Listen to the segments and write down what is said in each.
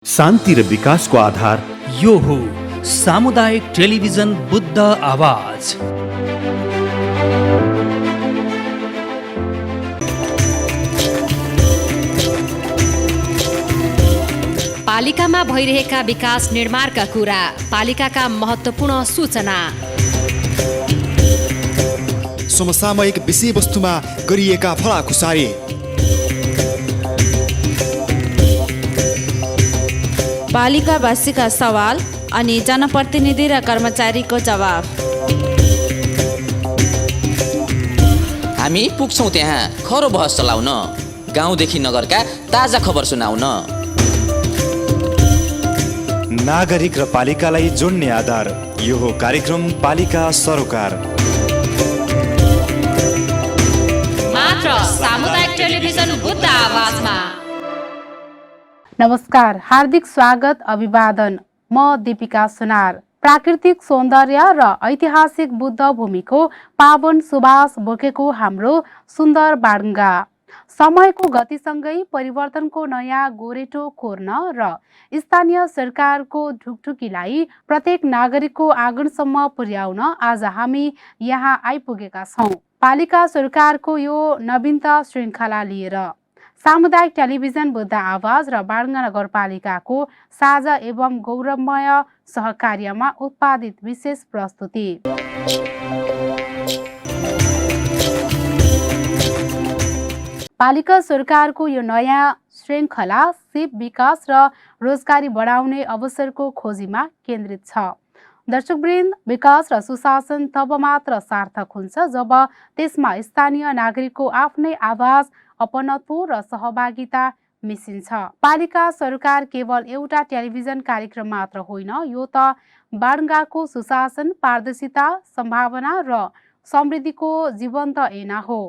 शान्ति र विकासको आधार यो हो सामुदायिक टेलिभिजन बुद्ध आवाज। पालिकामा भइरहेका विकास निर्माणका कुरा, पालिकाका महत्त्वपूर्ण सूचना, समसामयिक विषयवस्तुमा गरिएका भलाखुसारी, पालिकावासीका सवाल अनि जनप्रतिनिधि र कर्मचारीको जवाफ। हामी पुग्छौँ त्यहाँ खरो बहस चलाउन, गाउँदेखि नगरका ताजा खबर सुनाउन। नागरिक र पालिकालाई जोड्ने आधार, यो हो कार्यक्रम पालिका सरोकार। मात्र सामुदायिक टेलिभिजन बुद्ध आवाजमा। नमस्कार, हार्दिक स्वागत, अभिवादन। म दीपिका सुनार। प्राकृतिक सौन्दर्य र ऐतिहासिक बुद्ध भूमिको पावन सुवास बोकेको हाम्रो सुन्दर बाडुङ्गा समयको गतिसँगै परिवर्तनको नयाँ गोरेटो कोर्न र स्थानीय सरकारको ढुकढुकीलाई प्रत्येक नागरिकको आँगनसम्म पुर्याउन आज हामी यहाँ आइपुगेका छौँ। पालिका सरकारको यो नवीनता श्रृङ्खला लिएर सामुदायिक टेलिभिजन बुद्ध आवाज र बाडुङ्गा नगरपालिकाको साझा एवं गौरवमय सहकार्यमा उत्पादित विशेष प्रस्तुति। पालिका सरकारको यो नयाँ श्रृङ्खला सिप विकास र रोजगारी बढाउने अवसरको खोजीमा केन्द्रित छ। दर्शकवृन्द, विकास र सुशासन तब मात्र सार्थक हुन्छ जब त्यसमा स्थानीय नागरिकको आफ्नै आवाज, अपनत्व र सहभागिता मिसिन्छ। पालिका सरकार केवल एउटा टेलिभिजन कार्यक्रम मात्र होइन, यो त बाडुङ्गाको सुशासन, पारदर्शिता, सम्भावना र समृद्धिको जीवन्त ऐना हो।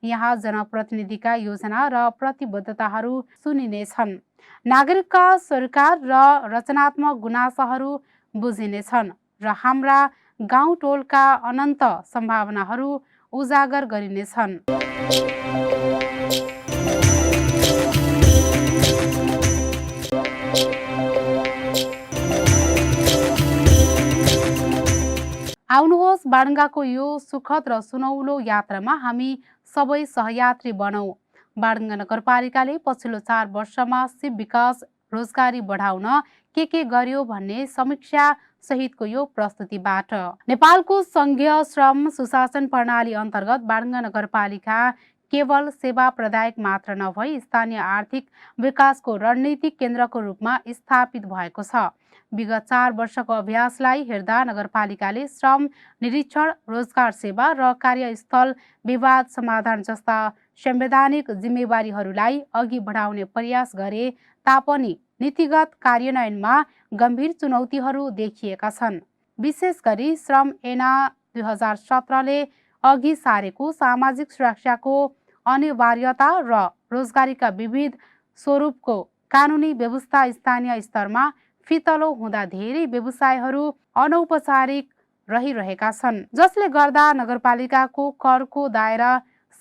यहाँ जनप्रतिनिधिका योजना र प्रतिबद्धताहरू सुनिनेछन्, नागरिकका सरकार र रचनात्मक गुनासाहरू बुझिनेछन् र हाम्रा गाउँ टोलका अनन्त सम्भावनाहरू उजागर गरिनेछन्। आउनुहोस्, बाडुङ्गाको यो सुखद र सुनौलो यात्रामा हामी सबै सहयात्री बनौँ। बाडुङ्गा नगरपालिकाले पछिल्लो 4 वर्षमा सिप विकास, रोजगारी बढाउन के गर्यो भन्ने समीक्षा सहितको यो प्रस्तुतिबाट नेपालको संघीय श्रम सुशासन प्रणाली अन्तर्गत बाडुङ्गा नगरपालिका केवल सेवा प्रदायक मात्र नभई स्थानीय आर्थिक विकासको रणनीतिक केन्द्रको रूपमा स्थापित भएको छ। विगत 4 वर्षको अभ्यासलाई हेर्दा नगरपालिकाले श्रम निरीक्षण, रोजगार सेवा र कार्यस्थल विवाद समाधान जस्ता संवैधानिक जिम्मेवारीहरूलाई अघि बढाउने प्रयास गरे तापनि नीतिगत कार्यान्वयनमा गम्भीर चुनौतीहरू देखिएका छन्। विशेष गरी श्रम ऐना 2017ले अघि सारेको सामाजिक सुरक्षाको अनिवार्यता र रोजगारीका विविध स्वरूपको कानुनी व्यवस्था स्थानीय स्तरमा फितलो हुँदा धेरै व्यवसायहरू अनौपचारिक रहिरहेका छन्, जसले गर्दा नगरपालिकाको करको दायरा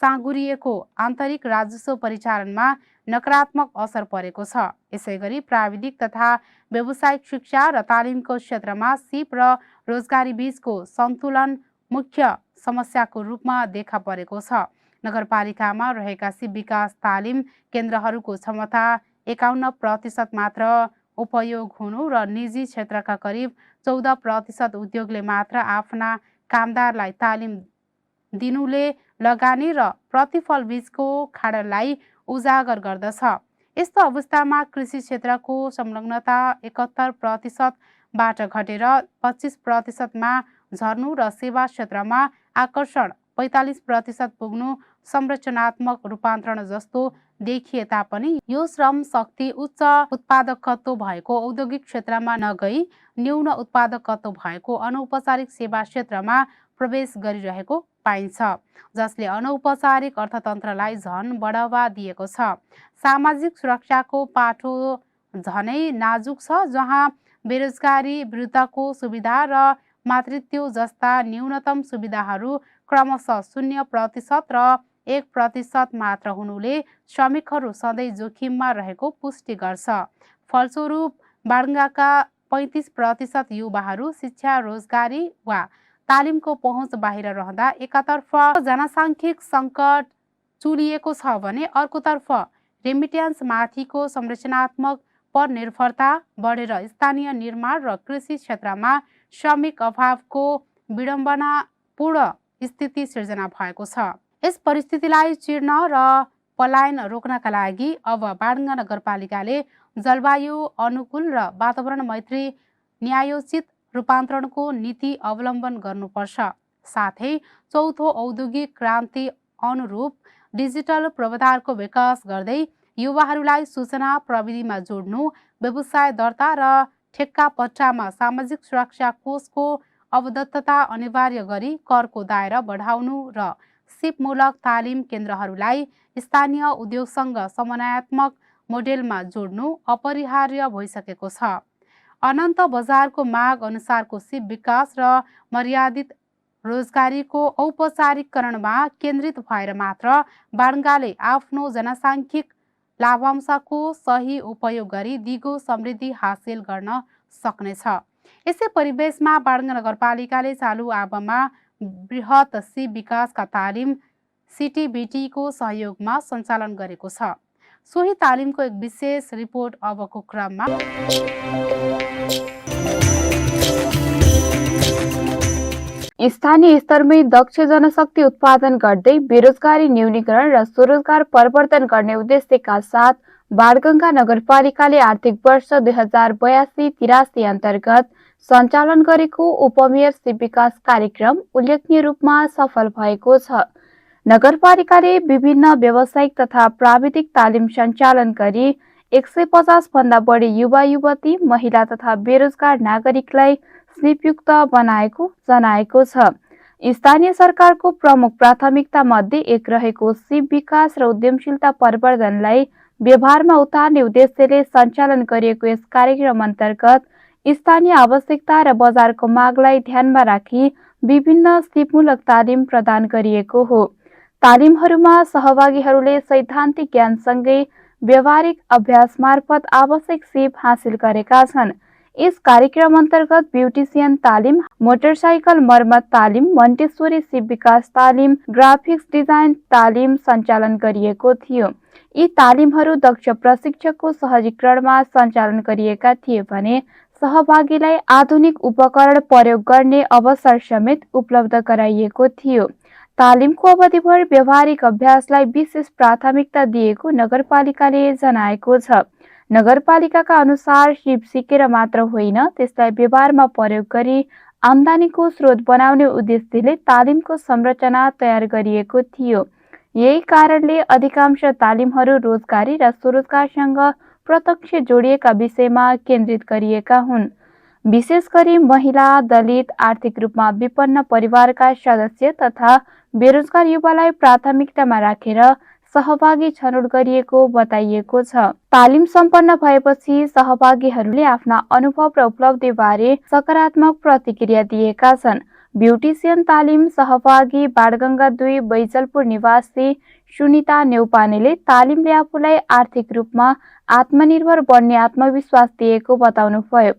साँगुरिएको आन्तरिक राजस्व परिचालनमा नकारात्मक असर परेको छ। यसैगरी प्राविधिक तथा व्यावसायिक शिक्षा र तालिमको क्षेत्रमा सिप र रोजगारी बीचको सन्तुलन मुख्य समस्याको रूपमा देखा परेको छ। नगरपालिकामा रहेका सिप विकास तालिम केन्द्रहरूको क्षमता 51% मात्र उपयोग हुनु र निजी क्षेत्रका करिब 14% उद्योगले मात्र आफ्ना कामदारलाई तालिम दिनुले लगानी र प्रतिफल बीचको खाडललाई उजागर गर्दछ। यस्तो अवस्थामा कृषि क्षेत्रको संलग्नता 71%बाट घटेर 25%मा झर्नु र सेवा क्षेत्रमा आकर्षण 45% पुग्नु संरचनात्मक रूपान्तरण जस्तो देखिए तापनि यो श्रम शक्ति उच्च उत्पादकत्व भएको औद्योगिक क्षेत्रमा नगई न्यून उत्पादकत्व भएको अनौपचारिक सेवा क्षेत्रमा प्रवेश गरिरहेको पाइन्छ, जसले अनौपचारिक अर्थतन्त्रलाई झन बढावा दिएको छ। सामाजिक सुरक्षाको पाटो झनै नाजुक छ, जहाँ बेरोजगारी विरुद्धको सुविधा र मातृत्व जस्ता न्यूनतम सुविधाहरू क्रमशः 0% र 1% मात्र हुनुले श्रमिकहरू सधैँ जोखिममा रहेको पुष्टि गर्छ। फलस्वरूप बाडुङ्गाका 35% युवाहरू शिक्षा, रोजगारी वा तालिमको पहुँच बाहिर रहँदा एकातर्फ जनसाङ्ख्यिक सङ्कट चुलिएको छ भने अर्कोतर्फ रेमिट्यान्स माथिको संरचनात्मक परनिर्भरता बढेर स्थानीय निर्माण र कृषि क्षेत्रमा श्रमिक अभावको विडम्बनापूर्ण स्थिति सिर्जना भएको छ। यस परिस्थितिलाई चिर्न र पलायन रोक्नका लागि अब बाडुङ्गा नगरपालिकाले जलवायु अनुकूल र वातावरण मैत्री न्यायोचित रूपान्तरणको नीति अवलम्बन गर्नुपर्छ। साथै चौथो औद्योगिक क्रान्ति अनुरूप डिजिटल पूर्वाधारको विकास गर्दै युवाहरूलाई सूचना प्रविधिमा जोड्नु, व्यवसाय दर्ता र ठेक्का पट्टामा सामाजिक सुरक्षा कोषको अवदत्तता अनिवार्य गरी करको दायरा बढाउनु र सिपमूलक तालिम केन्द्रहरूलाई स्थानीय उद्योगसँग समन्वयात्मक मोडेलमा जोड्नु अपरिहार्य भइसकेको छ। अनन्त बजारको माग अनुसारको सिप विकास र मर्यादित रोजगारीको औपचारिकरणमा केन्द्रित भएर मात्र बाडुङ्गाले आफ्नो जनसाङ्ख्यिक लाभांशको सही उपयोग गरी दिगो समृद्धि हासिल गर्न सक्नेछ। यसै परिवेशमा बाडुङ्गा नगरपालिकाले चालु आबमा बृहत सिप विकासका तालिम सिटिबिटीको सहयोगमा सञ्चालन गरेको छ। सोही तालिमको एक विशेष रिपोर्ट अबको क्रममा। स्थानीय स्तरमै दक्ष जनशक्ति उत्पादन गर्दै बेरोजगारी न्यूनीकरण र स्वरोजगार परिवर्तन गर्ने उद्देश्यका साथ बाडगङ्गा नगरपालिकाले आर्थिक वर्ष 2082-83 अन्तर्गत सञ्चालन गरेको उपमेयर सिप विकास कार्यक्रम उल्लेखनीय रूपमा सफल भएको छ। नगरपालिकाले विभिन्न व्यावसायिक तथा प्राविधिक तालिम सञ्चालन गरी 150 भन्दा बढी युवा युवती, महिला तथा बेरोजगार नागरिकलाई सिपयुक्त बनाएको जनाएको छ। स्थानीय सरकारको प्रमुख प्राथमिकता मध्ये एक रहेको सिप विकास र उद्यमशीलता प्रवर्धनलाई व्यवहारमा उतार्ने उद्देश्यले सञ्चालन गरिएको यस कार्यक्रम अन्तर्गत स्थानीय आवश्यकता र बजारको मागलाई ध्यानमा राखी विभिन्न सिपमूलक तालिम प्रदान गरिएको हो। तालिमहरूमा सहभागीहरूले सैद्धान्तिक ज्ञानसँगै व्यावहारिक अभ्यास मार्फत आवश्यक सिप हासिल गरेका छन्। यस कार्यक्रम अन्तर्गत ब्युटिसियन तालिम, मोटरसाइकल मर्मत तालिम, मन्टेश्वरी सिप विकास तालिम, ग्राफिक्स डिजाइन तालिम सञ्चालन गरिएको थियो। यी तालिमहरू दक्ष प्रशिक्षकको सहजीकरणमा सञ्चालन गरिएका थिए भने सहभागीलाई आधुनिक उपकरण प्रयोग गर्ने अवसर समेत उपलब्ध गराइएको थियो। तालिमको अवधिभर व्यावहारिक अभ्यासलाई विशेष प्राथमिकता दिएको नगरपालिकाले जनाएको छ। नगरपालिकाका अनुसार सिप सिकेर मात्र होइन, त्यसलाई व्यवहारमा प्रयोग गरी आम्दानीको स्रोत बनाउने उद्देश्यले तालिमको संरचना तयार गरिएको थियो। यही कारणले अधिकांश तालिमहरू रोजगारी र स्वरोजगारसँग प्रत्यक्ष जोडिएका विषयमा केन्द्रित गरिएका हुन्। विशेष गरी महिला, दलित, आर्थिक रूपमा विपन्न परिवारका सदस्य तथा बेरोजगार युवालाई प्राथमिकतामा राखेर सहभागी छनौट गरिएको बताइएको छ। तालिम सम्पन्न भएपछि सहभागीहरूले आफ्ना अनुभव र उपलब्धिबारे सकारात्मक प्रतिक्रिया दिएका छन्। ब्युटिसियन तालिम सहभागी बाडगङ्गा 2 बैजलपुर निवासी सुनिता नेउपानेले तालिमले आफूलाई आर्थिक रूपमा आत्मनिर्भर बन्ने आत्मविश्वास दिएको बताउनुभयो।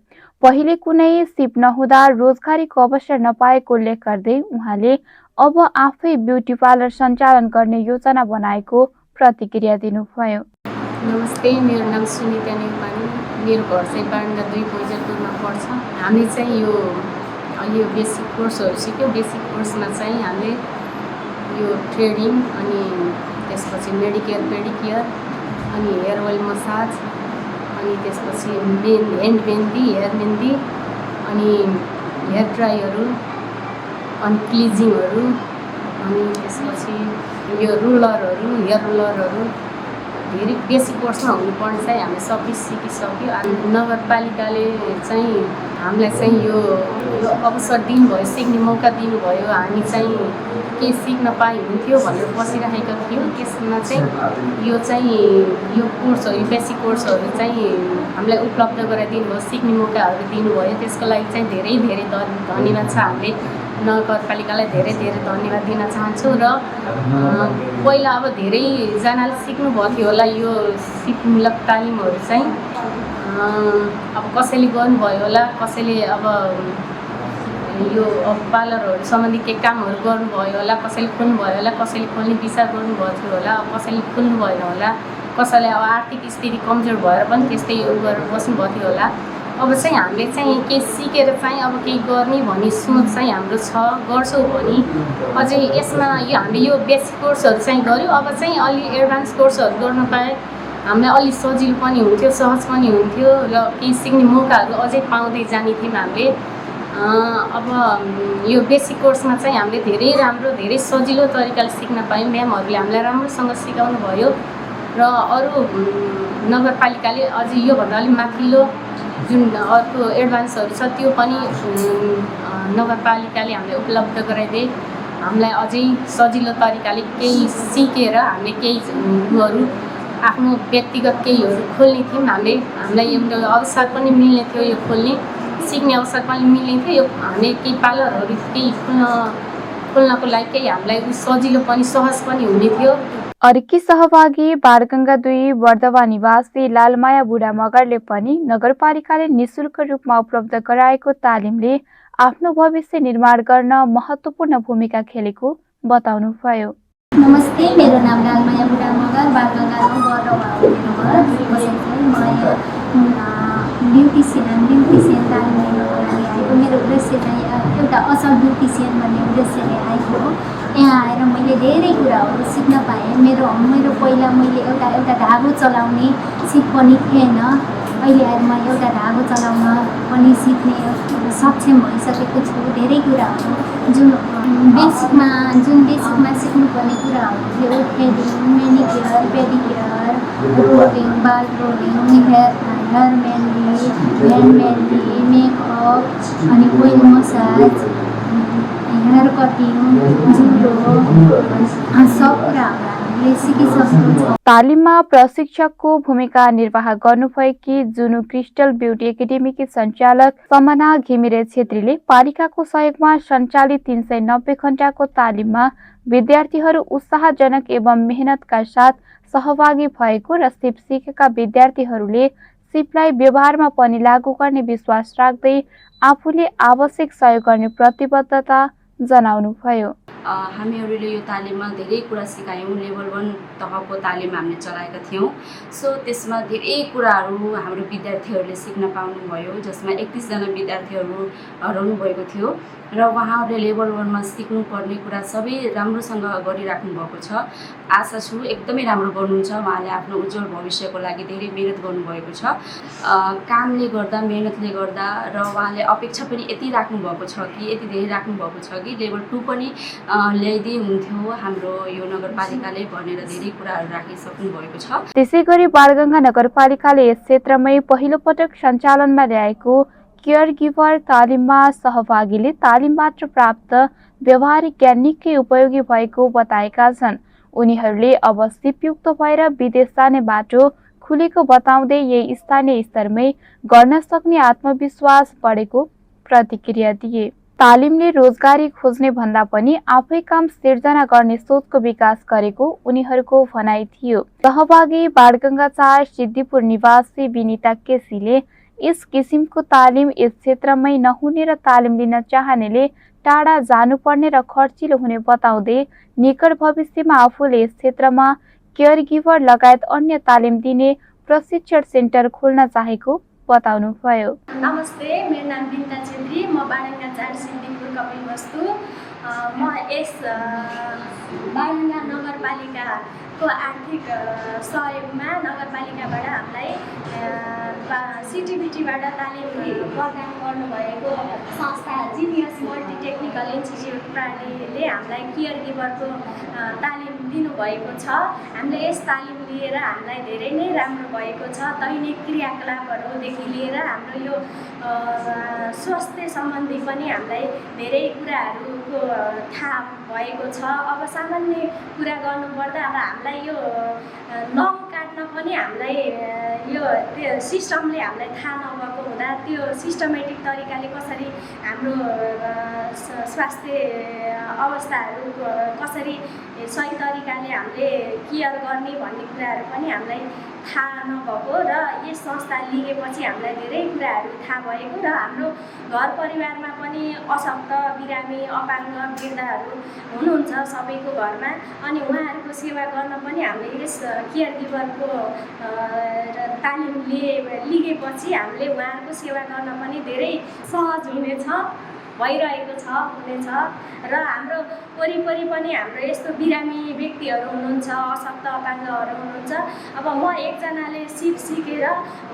पहिले कुनै सिप नहुँदा रोजगारीको अवसर नपाएको उल्लेख गर्दै उहाँले अब आफै ब्युटी पार्लर सञ्चालन गर्ने योजना बनाएको प्रतिक्रिया दिनुभयो। नमस्ते, मेरो नाम सुनिता नेउपाने, मेरो घर चाहिँ बाडगङ्गा 2 बैजलपुरमा पर्छ। हामी चाहिँ यो बेसिक कोर्सहरू सिक्यो। बेसिक कोर्समा चाहिँ हामीले यो ट्रेडिङ अनि त्यसपछि मेडिकेयर, पेडिकेयर अनि हेयर ओइल मसाज अनि त्यसपछि ह्यान्ड मेहन्दी, हेयर मेहन्दी अनि हेयर ड्राईहरू अनि क्लिजिङहरू अनि त्यसपछि यो रुलरहरू, हेयर रुलरहरू धेरै बेसिक कोर्समा हुनुपर्ने चाहिँ हामीले सबै सिकिसक्यो। अनि नगरपालिकाले चाहिँ हामीलाई चाहिँ यो अवसर दिनुभयो, सिक्ने मौका दिनुभयो। हामी चाहिँ के सिक्न पाए हुन्थ्यो भनेर बसिरहेका थियौँ। त्यसमा चाहिँ यो कोर्सहरू, बेसिक कोर्सहरू चाहिँ हामीलाई उपलब्ध गराइदिनु भयो, सिक्ने मौकाहरू दिनुभयो। त्यसको लागि चाहिँ धेरै धेरै धन्यवाद छ। हामीले नगरपालिकालाई धेरै धेरै धन्यवाद दिन चाहन्छु। र पहिला अब धेरैजनाले सिक्नुभएको थियो होला यो सिपमूलक तालिमहरू चाहिँ। अब कसैले गर्नुभयो होला, कसैले अब यो पार्लरहरू सम्बन्धी केही कामहरू गर्नुभयो होला, कसैले खोल्नुभयो होला, कसैले खोल्ने विचार गर्नुभएको थियो होला, कसैले खोल्नु भएन होला, कसैले अब आर्थिक स्थिति कमजोर भएर पनि त्यस्तै गरेर बस्नुभएको थियो होला। अब चाहिँ हामीले चाहिँ केही सिकेर चाहिँ अब केही गर्ने भन्ने सोच चाहिँ हाम्रो छ, गर्छौँ भने अझै यसमा यो हामीले यो बेसिक कोर्सहरू चाहिँ गऱ्यौँ, अब चाहिँ अलि एडभान्स कोर्सहरू गर्न पाए हामीलाई अलि सजिलो पनि हुन्थ्यो, सहज पनि हुन्थ्यो र केही सिक्ने मौकाहरू अझै पाउँदै जाने थियौँ हामीले। अब यो बेसिक कोर्समा चाहिँ हामीले धेरै राम्रो, धेरै सजिलो तरिकाले सिक्न पायौँ। म्यामहरूले हामीलाई राम्रोसँग सिकाउनु भयो र अरू नगरपालिकाले अझै योभन्दा अलिक माथिल्लो जुन अर्को एडभान्सहरू छ त्यो पनि नगरपालिकाले हामीलाई उपलब्ध गराइदिए। हामीलाई अझै सजिलो तरिकाले केही सिकेर हामीले केही उहरू आफ्नो व्यक्तिगत केहीहरू खोल्ने थियौँ। हामीलाई एउटा अवसर पनि मिल्ने थियो, यो खोल्ने सिक्ने अवसर पनि मिल्ने थियो। यो हामीले केही पार्लरहरू केही खोल्नको लागि केही हामीलाई सजिलो पनि सहज पनि हुने थियो। अर्की सहभागी बाणगंगा 2 वर्दवा निवासी लालमाया बुढा मगरले पनि नगरपालिकाले निशुल्क रूपमा उपलब्ध गराएको तालिमले आफ्नो भविष्य निर्माण गर्न महत्त्वपूर्ण भूमिका खेलेको बताउनुभयो। नमस्ते, मेरो नाम लालमाया बुढा मगर, बाणगंगा 2 वर्दवा ब्युटिसियन तालिम लिनको लागि आएको। मेरो उद्देश्य चाहिँ एउटा असल ब्युटिसियन भन्ने उद्देश्यले आएको हो। यहाँ आएर मैले धेरै कुराहरू सिक्न पाएँ। मेरो पहिला मैले एउटा धागो चलाउने सिप पनि थिएन। अहिले आएर म एउटा धागो चलाउन पनि सिक्ने सक्षम भइसकेको छु। धेरै कुराहरू जुन बेसिकमा सिक्नुपर्ने कुराहरू थियो, threading, manicure, pedicure, rolling, ball rolling, hair mehndi, makeup, अनि ओइल मसाज, हेयर कटिङ, जुडो, सब कुराहरू हामीले सिकिसकेको छौँ। तालिममा प्रशिक्षकको भूमिका निर्वाह गर्नुभएकी जुनु क्रिस्टल ब्युटी एकाडेमीकी सञ्चालक समना घिमिरे छेत्रीले पालिकाको सहयोगमा सञ्चालित 390 घण्टाको तालिममा विद्यार्थीहरू उत्साहजनक एवं मेहनतका साथ सहभागी भएको र सिप सिकेका विद्यार्थीहरूले सिपलाई व्यवहारमा पनि लागू गर्ने विश्वास राख्दै आफूले आवश्यक सहयोग गर्ने प्रतिबद्धता जनाउनुभयो। हामीहरूले यो तालिममा धेरै कुरा सिकायौँ। लेभल 1 तहको तालिम हामीले चलाएका थियौँ। सो त्यसमा धेरै कुराहरू हाम्रो विद्यार्थीहरूले सिक्न पाउनुभयो, जसमा 31 जना विद्यार्थीहरू रहनुभएको थियो र उहाँहरूले लेभल 1 मा सिक्नुपर्ने कुरा सबै राम्रोसँग गरिराख्नु भएको छ। आशा छु एकदमै राम्रो गर्नुहुन्छ। उहाँले आफ्नो उज्जवल भविष्यको लागि धेरै मेहनत गर्नुभएको छ। कामले गर्दा, मेहनतले गर्दा र उहाँले अपेक्षा पनि यति राख्नुभएको छ कि यति धेरै राख्नुभएको छ कि लेभल 2 पनि ल्याइदिए हुन्थ्यो हाम्रो यो नगरपालिकाले भनेर धेरै कुराहरू राखिसक्नु भएको छ। त्यसैगरी बाणगंगा नगरपालिकाले यस क्षेत्रमै पहिलो पटक सञ्चालनमा ल्याएको केयर गिभर तालिममा सहभागीले तालिमबाट प्राप्त व्यवहारिक ज्ञान निकै उपयोगी भएको बताएका छन्। उनीहरूले अब सिपयुक्त भएर विदेश जाने बाटो खुलेको बताउँदै यही स्थानीय स्तरमै गर्न सक्ने आत्मविश्वास बढेको प्रतिक्रिया दिए। तालिमले रोजगारी खोज्ने भन्दा पनि आफै काम सिर्जना गर्ने सोचको विकास गरेको उनीहरूको भनाइ थियो। सहभागी बाणगंगा 4 सिद्धिपुर निवासी विनिता केसीले यस किसिमको तालिम यस क्षेत्रमै नहुने र तालिम लिन चाहनेले टाढा जानुपर्ने र खर्चिलो हुने बताउँदै निकट भविष्यमा आफूले यस क्षेत्रमा केयर गिभर लगायत अन्य तालिम दिने प्रशिक्षण सेन्टर खोल्न चाहेको बताउनुभयो। नमस्ते, मेरो नाम बिन्ता छेत्री, म बाणगंगा 4 सिद्धिपुर कपिलवस्तु। म यस बाणगंगा नगरपालिकाको आर्थिक सहयोगमा नगरपालिकाबाट हामीलाई सिटिबिटीबाट तालिम प्रदान गर्नुभएको संस्था जिनियस मल्टिटेक्निकल इन्स्टिच्युट प्रालीले हामीलाई केयर गिभरको तालिम दिनुभएको छ। हामीले यस तालिम लिएर हामीलाई धेरै नै राम्रो भएको छ। दैनिक क्रियाकलापहरूदेखि लिएर हाम्रो यो स्वास्थ्य सम्बन्धी पनि हामीलाई धेरै कुराहरूको थाहा भएको छ। अब सामान्य कुरा गर्नुपर्दा अब हामीलाई यो नङ काट्न पनि हामीलाई यो सिस्टमले हामीलाई थाहा नभएको हुँदा त्यो सिस्टमेटिक तरिकाले कसरी हाम्रो स्वास्थ्य अवस्थाहरू कसरी सही तरिकाले हामीले केयर गर्ने भन्ने कुराहरू पनि हामीलाई थाहा नभएको र यस संस्था लिगेपछि हामीलाई धेरै कुराहरू थाहा भएको र हाम्रो घर परिवारमा पनि अशक्त बिरामी अपाङ्ग वृद्धहरू हुनुहुन्छ सबैको घरमा अनि उहाँहरूको सेवा गर्न पनि हामीले यस केयर गिभरको तालिम लिगेपछि हामीले उहाँहरूको सेवा गर्न पनि धेरै सहज हुनेछ भइरहेको छ हुनेछ र हाम्रो वरिपरि पनि हाम्रो यस्तो बिरामी व्यक्तिहरू हुनुहुन्छ अशक्त अपाङ्गहरू हुनुहुन्छ अब म एकजनाले सिकेर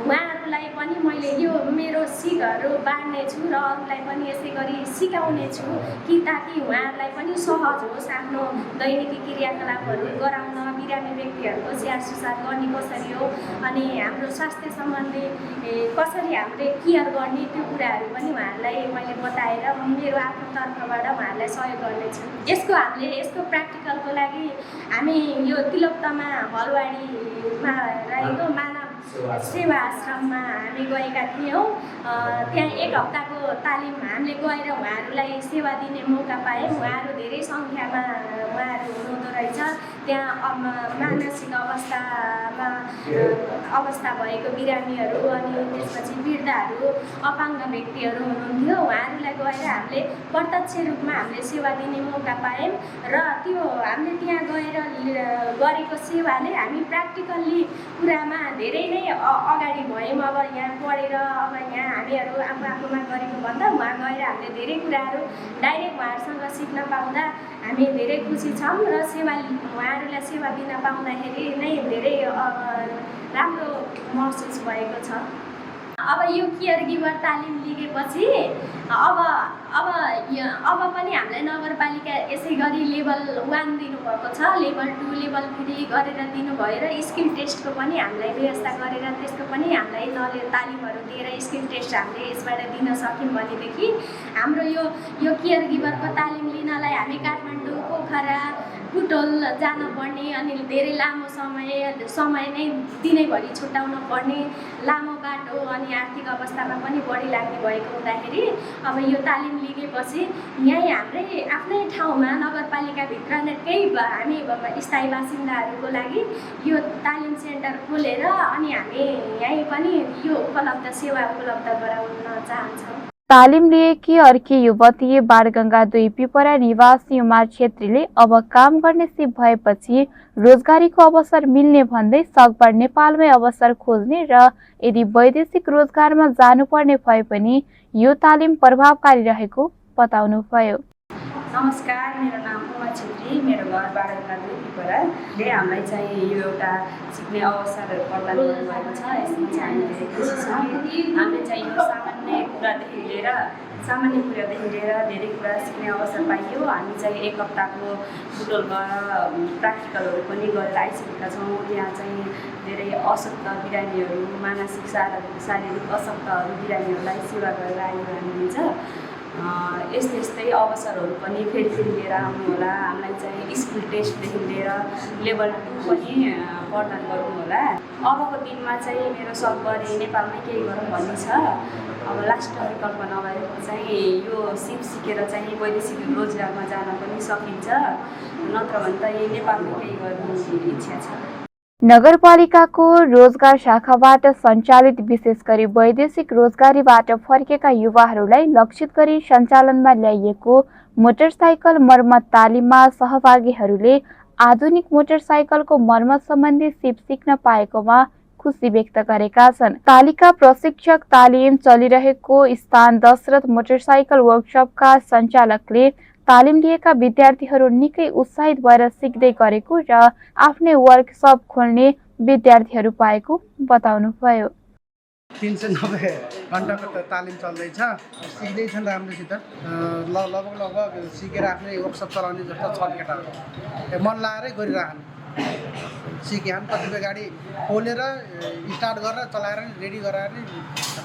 उहाँहरूलाई पनि मैले यो मेरो सिकहरू बाँड्ने छु र अरूलाई पनि यसै गरी सिकाउने छु कि ताकि उहाँहरूलाई पनि सहज होस् आफ्नो दैनिकी क्रियाकलापहरू गराउन बिरामी व्यक्तिहरूको स्याहार सुसार गर्ने कसरी हो अनि हाम्रो स्वास्थ्य सम्बन्धी कसरी हामीले केयर गर्ने त्यो कुराहरू पनि उहाँहरूलाई मैले बताएर मेरो आफ्नो तर्फबाट उहाँहरूलाई सहयोग गर्नेछु यसको प्र्याक्टिकलको लागि हामी यो तिलोत्तमा हलवाडीमा रहेको मानव सेवा आश्रममा हामी गएका थियौँ त्यहाँ 1 हप्ताको तालिम हामीले गएर उहाँहरूलाई सेवा दिने मौका पायौँ उहाँहरू धेरै सङ्ख्यामा उहाँहरू हुनुहुँदो रहेछ त्यहाँ मानसिक अवस्था भएको बिरामीहरू अनि त्यसपछि वृद्धहरू अपाङ्ग व्यक्तिहरू हुनुहुन्थ्यो उहाँहरूलाई गएर हामीले प्रत्यक्ष रूपमा हामीले सेवा दिने मौका पायौँ र त्यो हामीले त्यहाँ गएर गरेको सेवाले हामी प्र्याक्टिकल्ली कुरामा धेरै नै अगाडि भयौँ अब यहाँ पढेर अब यहाँ हामीहरू आफूमा गरेको भन्दा उहाँ गएर हामीले धेरै कुराहरू डाइरेक्ट उहाँहरूसँग सिक्न पाउँदा हामी धेरै खुसी छौँ र उहाँहरूलाई सेवा दिन पाउँदाखेरि नै धेरै राम्रो महसुस भएको छ अब यो केयर गिभर तालिम लिगेपछि अब पनि हामीलाई नगरपालिका यसै गरी लेभल 1 दिनुभएको छ लेभल 2 लेभल 3 गरेर दिनुभयो र स्किल टेस्टको पनि हामीलाई व्यवस्था गरेर त्यसको पनि हामीलाई तालिमहरू दिएर स्किल टेस्ट हामीले यसबाट दिन सक्यौँ भनेदेखि हाम्रो यो केयर गिभरको तालिम लिनलाई हामी काठमाडौँ पोखरा बुटोल जानुपर्ने अनि धेरै लामो समय नै दिनैभरि छुट्याउनु पर्ने लामो बाटो अनि आर्थिक अवस्थामा पनि बढी लाग्ने भएको हुँदाखेरि अब यो तालिम लिगेपछि यहीँ हाम्रै आफ्नै ठाउँमा नगरपालिकाभित्र नै हामी स्थायी बासिन्दाहरूको लागि यो तालिम सेन्टर खोलेर अनि हामी यहीँ पनि यो सेवा उपलब्ध गराउन चाहन्छौँ तालिम लिएकी अर्की युवती बाणगंगा 2 पिपरा निवासी उमा छेत्रीले अब काम गर्ने सिप भएपछि रोजगारीको अवसर मिल्ने भन्दै सकभर नेपालमै अवसर खोज्ने र यदि वैदेशिक रोजगारमा जानुपर्ने भए पनि यो तालिम प्रभावकारी रहेको बताउनुभयो। नमस्कार, मेरो नाम उमा छेत्री, मेरो घर बाणगंगा 2 पिपराले हामीलाई चाहिँ यो एउटा सिक्ने अवसरहरू प्रदान गर्नुभएको छ। यसमा चाहिँ हामी धेरै खुसी छौँ। हामीले चाहिँ यो सामान्य कुरादेखि लिएर धेरै कुरा सिक्ने अवसर पाइयो। हामी चाहिँ 1 हप्ताको बुटोल गएर प्र्याक्टिकलहरू पनि गरेर आइसकेका छौँ। यहाँ चाहिँ धेरै अशक्त बिरामीहरू मानसिक शारीरिक अशक्तहरू बिरामीहरूलाई सेवा गरेर आइरहनुहुन्छ। यस्तै अवसरहरू पनि फेरि लिएर आउनुहोला। हामीलाई चाहिँ स्किल टेस्टदेखि लिएर लेभल 2 पनि प्रदान गर्नुहोला। अबको दिनमा चाहिँ मेरो सकभरि नेपालमै केही गरौँ भन्ने छ। अब लास्ट विकल्प नभएको चाहिँ यो सिप सिकेर चाहिँ वैदेशिक रोजगारमा जान पनि सकिन्छ, नत्र भने त यही नेपालमै केही गर्ने इच्छा छ। नगरपालिकाको रोजगार शाखाबाट सञ्चालित विशेष गरी वैदेशिक रोजगारीबाट फर्केका युवाहरूलाई लक्षित गरी सञ्चालनमा ल्याइएको मोटरसाइकल मर्मत तालिममा सहभागीहरूले आधुनिक मोटरसाइकलको मर्मत सम्बन्धी सिप सिक्न पाएकोमा खुसी व्यक्त गरेका छन्। तालिका प्रशिक्षक तालिम चलिरहेको स्थान दशरथ मोटरसाइकल वर्कसपका सञ्चालकले तालिम लिएका विद्यार्थीहरू निकै उत्साहित भएर सिक्दै गरेको र आफ्नै वर्कसप खोल्ने विद्यार्थीहरू पाएको बताउनुभयो। 390 घण्टाको तालिम चल्दैछ, सिक्दैछन् राम्रोसित। लगभग सिकेर आफ्नै वर्कसप चलाउने जस्तो छन् केटाहरू। मन लाएरै गरिरहन्, सिक्यान्। कतिपय गाडी खोलेर स्टार्ट गरेर चलाएर रेडी गराएर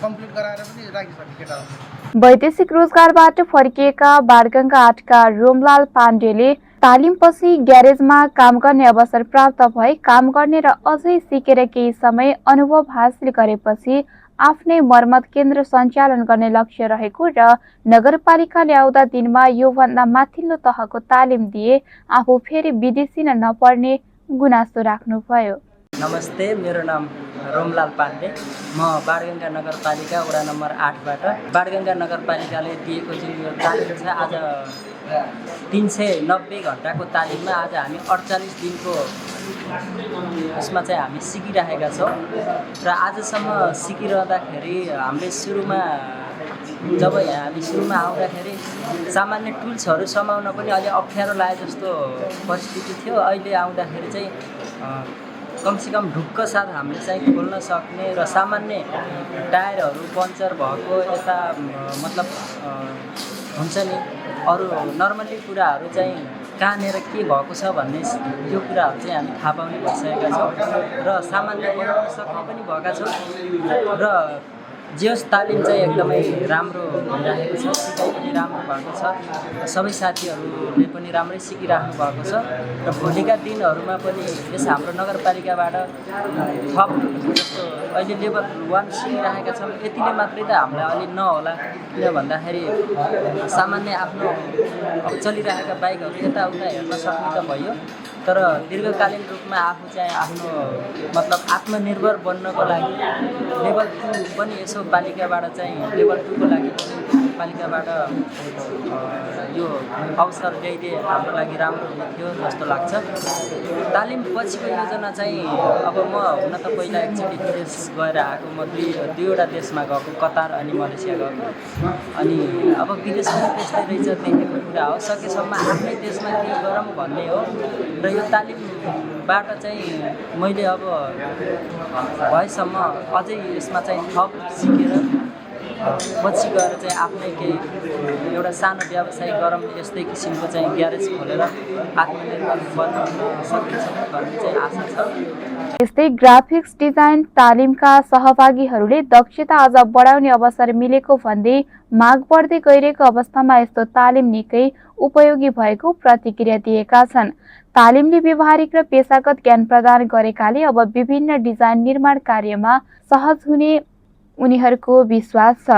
कम्प्लिट गराएर पनि राखिसके केटाहरू। वैदेशिक रोजगारबाट फर्किएका बाणगंगा 8 का रोमलाल पाण्डेले तालिमपछि ग्यारेजमा काम गर्ने अवसर प्राप्त भए काम गर्ने र अझै सिकेर केही समय अनुभव हासिल गरेपछि आफ्नै मर्मत केन्द्र सञ्चालन गर्ने लक्ष्य रहेको र नगरपालिकाले आउँदा दिनमा योभन्दा माथिल्लो तहको तालिम दिए आफू फेरि विदेशी नपर्ने गुनासो राख्नुभयो। नमस्ते, मेरो नाम रोमलाल पाण्डे। म बाणगङ्गा नगरपालिका वडा नम्बर 8बाट। बाणगङ्गा नगरपालिकाले दिएको जुन यो तालिम छ, आज 390 घन्टाको तालिममा आज हामी 48 दिनको यसमा चाहिँ हामी सिकिरहेका छौँ र आजसम्म सिकिरहँदाखेरि हामीले जब हामी सुरुमा आउँदाखेरि सामान्य टुल्सहरू समाउन पनि अलि अप्ठ्यारो लागे जस्तो परिस्थिति थियो। अहिले आउँदाखेरि चाहिँ कमसेकम ढुक्क साथ हामीले चाहिँ खोल्न सक्ने र सामान्य टायरहरू पङ्चर भएको यता मतलब हुन्छ नि अरू नर्मली कुराहरू चाहिँ कहाँनिर के भएको छ भन्ने त्यो कुराहरू चाहिँ हामी थाहा पाउने भइसकेका छौँ र सामान्य बनाउन सक्ने पनि भएका छौँ र जे होस् तालिम चाहिँ एकदमै राम्रो भइरहेको छ, सिकाइ पनि राम्रो भएको छ, सबै साथीहरूले पनि राम्रै सिकिराख्नु भएको छ र भोलिका दिनहरूमा पनि यस हाम्रो नगरपालिकाबाट थप जस्तो अहिले लेभल 1 सिकिरहेका छौँ। यतिले मात्रै त हामीलाई अलि नहोला, किन भन्दाखेरि सामान्य आफ्नो अब चलिरहेका बाइकहरू यताउता हेर्न सक्ने त भयो, तर दीर्घकालीन रूपमा आफू चाहिँ आफ्नो मतलब आत्मनिर्भर बन्नको लागि लेभल 2 पनि यसो पालिकाबाट चाहिँ लेभल 2 को लागि पालिकाबाट यो अवसर ल्याइदिए हाम्रो लागि राम्रो हुने थियो जस्तो लाग्छ। तालिम पछिको योजना चाहिँ अब म हुन त पहिला एकचोटि विदेश गएर आएको, म दुईवटा देशमा गएको, कतार अनि मलेसिया गएको। अनि अब विदेश पनि त्यस्तै रहेछ, देखेको कुरा हो, सकेसम्म आफ्नै देशमा केही गरौँ भन्ने हो र यो तालिमबाट चाहिँ मैले अब भएसम्म अझै यसमा चाहिँ थप सिकेर पछि गएर चाहिँ आफ्नै केही एउटा सानो व्यवसाय गरौँ, यस्तै किसिमको चाहिँ ग्यारेज खोलेर आत्मनिर्भर बन्न सकिन्छ भन्ने चाहिँ आशा छ। यस्तै ग्राफिक्स डिजाइन तालिमका सहभागीहरूले दक्षता अझ बढाउने अवसर मिलेको भन्दै माग बढ्दै गइरहेको अवस्थामा यस्तो तालिम निकै उपयोगी भएको प्रतिक्रिया दिएका छन्। तालिमले व्यवहारिक र पेशागत ज्ञान प्रदान गरेकाले अब विभिन्न डिजाइन निर्माण कार्यमा सहज हुने उनीहरूको विश्वास छ।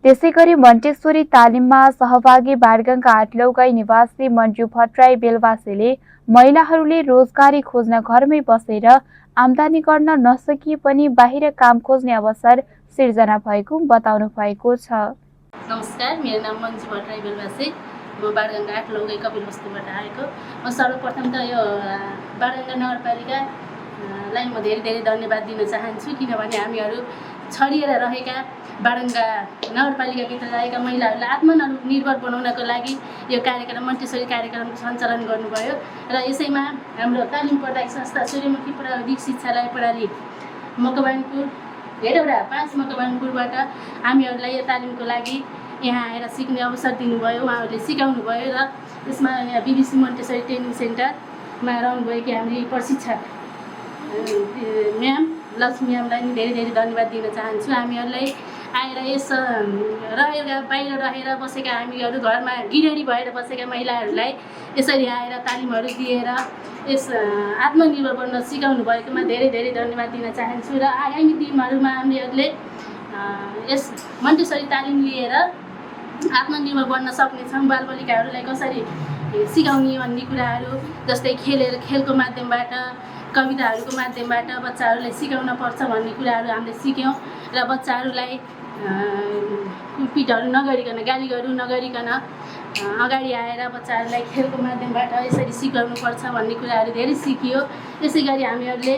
त्यसैगरी मन्टेश्वरी तालिममा सहभागी बाणगङ्गा 8 लौगाई निवासी मन्जु भट्टराई बेलवासीले महिलाहरूले रोजगारी खोज्न घरमै बसेर आम्दानी गर्न नसकिए पनि बाहिर काम खोज्ने अवसर सिर्जना भएको बताउनु भएको छ। नमस्कार, मेरो नाम मन्जु भट्टराई बेलवासी, म बाणगङ्गा 8 लौगाई कपिलवस्तुबाट आएको। म सर्वप्रथम त यो बाणगङ्गा नगरपालिकालाई म धेरै धेरै धन्यवाद दिन चाहन्छु, किनभने हामीहरू छरिएर रहेका बाणगङ्गा नगरपालिकाभित्र रहेका महिलाहरूलाई आत्मनिर्भर बनाउनको लागि यो कार्यक्रम मन्टेश्वरी कार्यक्रमको सञ्चालन गर्नुभयो र यसैमा हाम्रो तालिम प्रदायक संस्था सूर्यमुखी प्राविधिक शिक्षालय प्रणाली मकवानपुर हेटौडा 5 मकवानपुरबाट हामीहरूलाई यो तालिमको लागि यहाँ आएर सिक्ने अवसर दिनुभयो, उहाँहरूले सिकाउनु भयो र त्यसमा यहाँ बिबिसी मन्टेश्वरी ट्रेनिङ सेन्टरमा रहनुभएकी हामी प्रशिक्षक म्याम लक्ष्मी म्यामलाई धेरै धेरै धन्यवाद दिन चाहन्छु। हामीहरूलाई आएर यस बाहिर रहेर बसेका हामीहरू घरमा गृहिणी भएर बसेका महिलाहरूलाई यसरी आएर तालिमहरू दिएर यस आत्मनिर्भर बन्न सिकाउनु भएकोमा धेरै धेरै धन्यवाद दिन चाहन्छु र आगामी दिनहरूमा हामीहरूले यस मन्टेश्वरी तालिम लिएर आत्मनिर्भर बन्न सक्नेछौँ। बालबालिकाहरूलाई कसरी सिकाउने भन्ने कुराहरू जस्तै खेलको माध्यमबाट, कविताहरूको माध्यमबाट बच्चाहरूलाई सिकाउन पर्छ भन्ने कुराहरू हामीले सिक्यौँ र बच्चाहरूलाई पिटहरू नगरिकन, गालीहरू नगरिकन अगाडि आएर बच्चाहरूलाई खेलको माध्यमबाट यसरी सिकाउनुपर्छ भन्ने कुराहरू धेरै सिकियो। त्यसै गरी हामीहरूले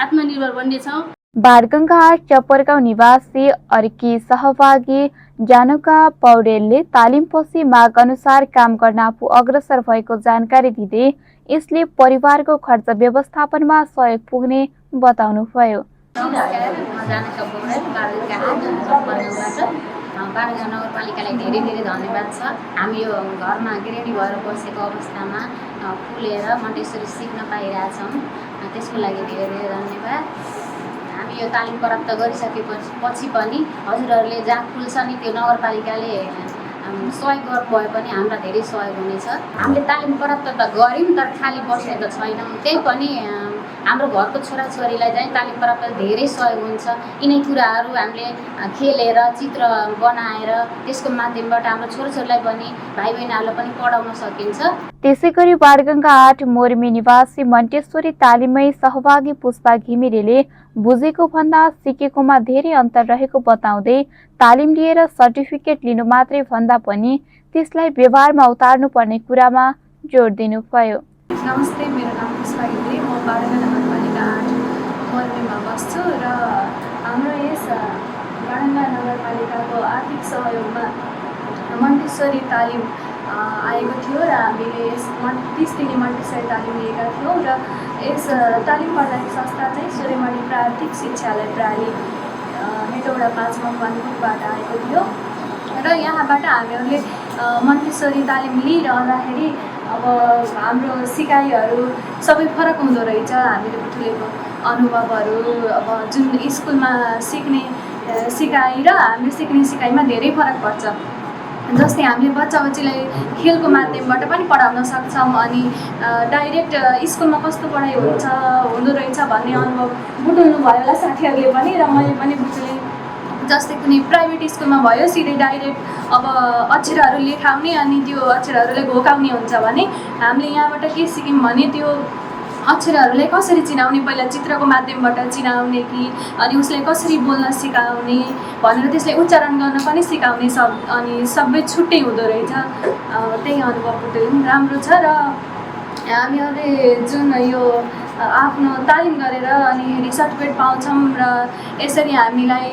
आत्मनिर्भर बन्नेछौँ। बाणगङ्गा 8 चपरगाउँ निवासी अर्की सहभागी जानुका पौडेलले तालिमपछि माग अनुसार काम गर्न आफू अग्रसर भएको जानकारी दिँदै यसले परिवारको खर्च व्यवस्थापनमा सहयोग पुग्ने बताउनुभयो। नमस्कार, म जानुका पौडेल बाणगङ्गा 8 चपरगाउँबाट। बाणगङ्गा नगरपालिकालाई धेरै धेरै धन्यवाद छ। हामी यो घरमा गृहिणी भएर बसेको अवस्थामा खुलेर मन्टेश्वरी सिक्न पाइरहेछौँ, त्यसको लागि धेरै धेरै धन्यवाद। हामी यो तालिम प्राप्त गरिसकेपछि पनि हजुरहरूले जहाँ खुल्छ नि त्यो नगरपालिकाले सहयोग गर्नुभयो भने हामीलाई धेरै सहयोग हुनेछ। हामीले तालिम प्राप्त त गऱ्यौँ तर खाली बसेको छैनौँ, त्यही पनि हाम्रो घरको छोराछोरीलाई चाहिँ तालिम प्राप्त धेरै सहयोग हुन्छ। यिनै कुराहरू हामीले खेलेर चित्र बनाएर त्यसको माध्यमबाट हाम्रो छोराछोरीलाई पनि भाइ बहिनीहरूलाई पनि पढाउन सकिन्छ। त्यसैगरी बाडगंगा 8 मोर्मी निवासी मन्टेश्वरी तालिममै सहभागी पुष्पा घिमिरेले बुझेको भन्दा सिकेकोमा धेरै अन्तर रहेको बताउँदै तालिम लिएर सर्टिफिकेट लिनु मात्रै भन्दा पनि त्यसलाई व्यवहारमा उतार्नुपर्ने कुरामा जोड दिनुभयो। नमस्ते, मेरो नाम पुष्पा घिमिरे, म बाडगंगा नगरपालिका 8 मोर्मीमा बस्छु र हाम्रो यस बाडगंगा नगरपालिकाको आर्थिक सहयोगमा मन्टेश्वरी तालिम आएको थियो र हामीले यस 30 दिने मन्टेश्वरी तालिम लिएका थियौँ र यस तालिम प्रदायक संस्था चाहिँ सूर्यमणि प्राविधिक शिक्षालय प्राली हेटौडा 5 मकवानपुरबाट आएको थियो र यहाँबाट हामीहरूले मन्टेश्वरी तालिम लिइरहँदाखेरि अब हाम्रो सिकाइहरू सबै फरक हुँदो रहेछ। हामीले बुझेको अनुभवहरू अब जुन स्कुलमा सिक्ने सिकाइ र हामीले सिक्ने सिकाइमा धेरै फरक पर्छ। जस्तै हामीले बच्चा बच्चीलाई खेलको माध्यमबाट पनि पढाउन सक्छौँ अनि डाइरेक्ट स्कुलमा कस्तो पढाइ हुँदो रहेछ भन्ने अनुभव बुझाउनु भयो होला साथीहरूले पनि र मैले पनि बुझेँ। जस्तै कुनै प्राइभेट स्कुलमा भयो सिधै डाइरेक्ट अब अक्षरहरू लेखाउने अनि त्यो अक्षरहरूलाई घोकाउने हुन्छ भने हामीले यहाँबाट के सिक्यौँ भने त्यो अक्षरहरूलाई कसरी चिनाउने, पहिला चित्रको माध्यमबाट चिनाउने कि अनि उसलाई कसरी बोल्न सिकाउने भनेर त्यसलाई उच्चारण गर्न पनि सिकाउने अनि सबै छुट्टै हुँदो रहेछ। त्यही अनुभव बुझ्यौँ, राम्रो छ र हामीहरूले जुन यो आफ्नो तालिम गरेर अनि सर्टिफिकेट पाउँछौँ र यसरी हामीलाई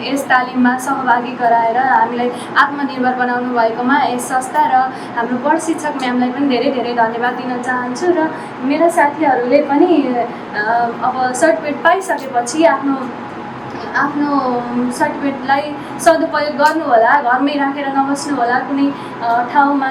यस तालिममा सहभागी गराएर हामीलाई आत्मनिर्भर बनाउनु भएकोमा यस संस्था र हाम्रो प्रशिक्षक म्यामलाई पनि धेरै धेरै धन्यवाद दिन चाहन्छु र मेरा साथीहरूले पनि अब सर्टिफिकेट पाइसकेपछि आफ्नो सर्टिफिकेटलाई सदुपयोग गर्नु होला, घरमै राखेर नबस्नु होला, कुनै ठाउँमा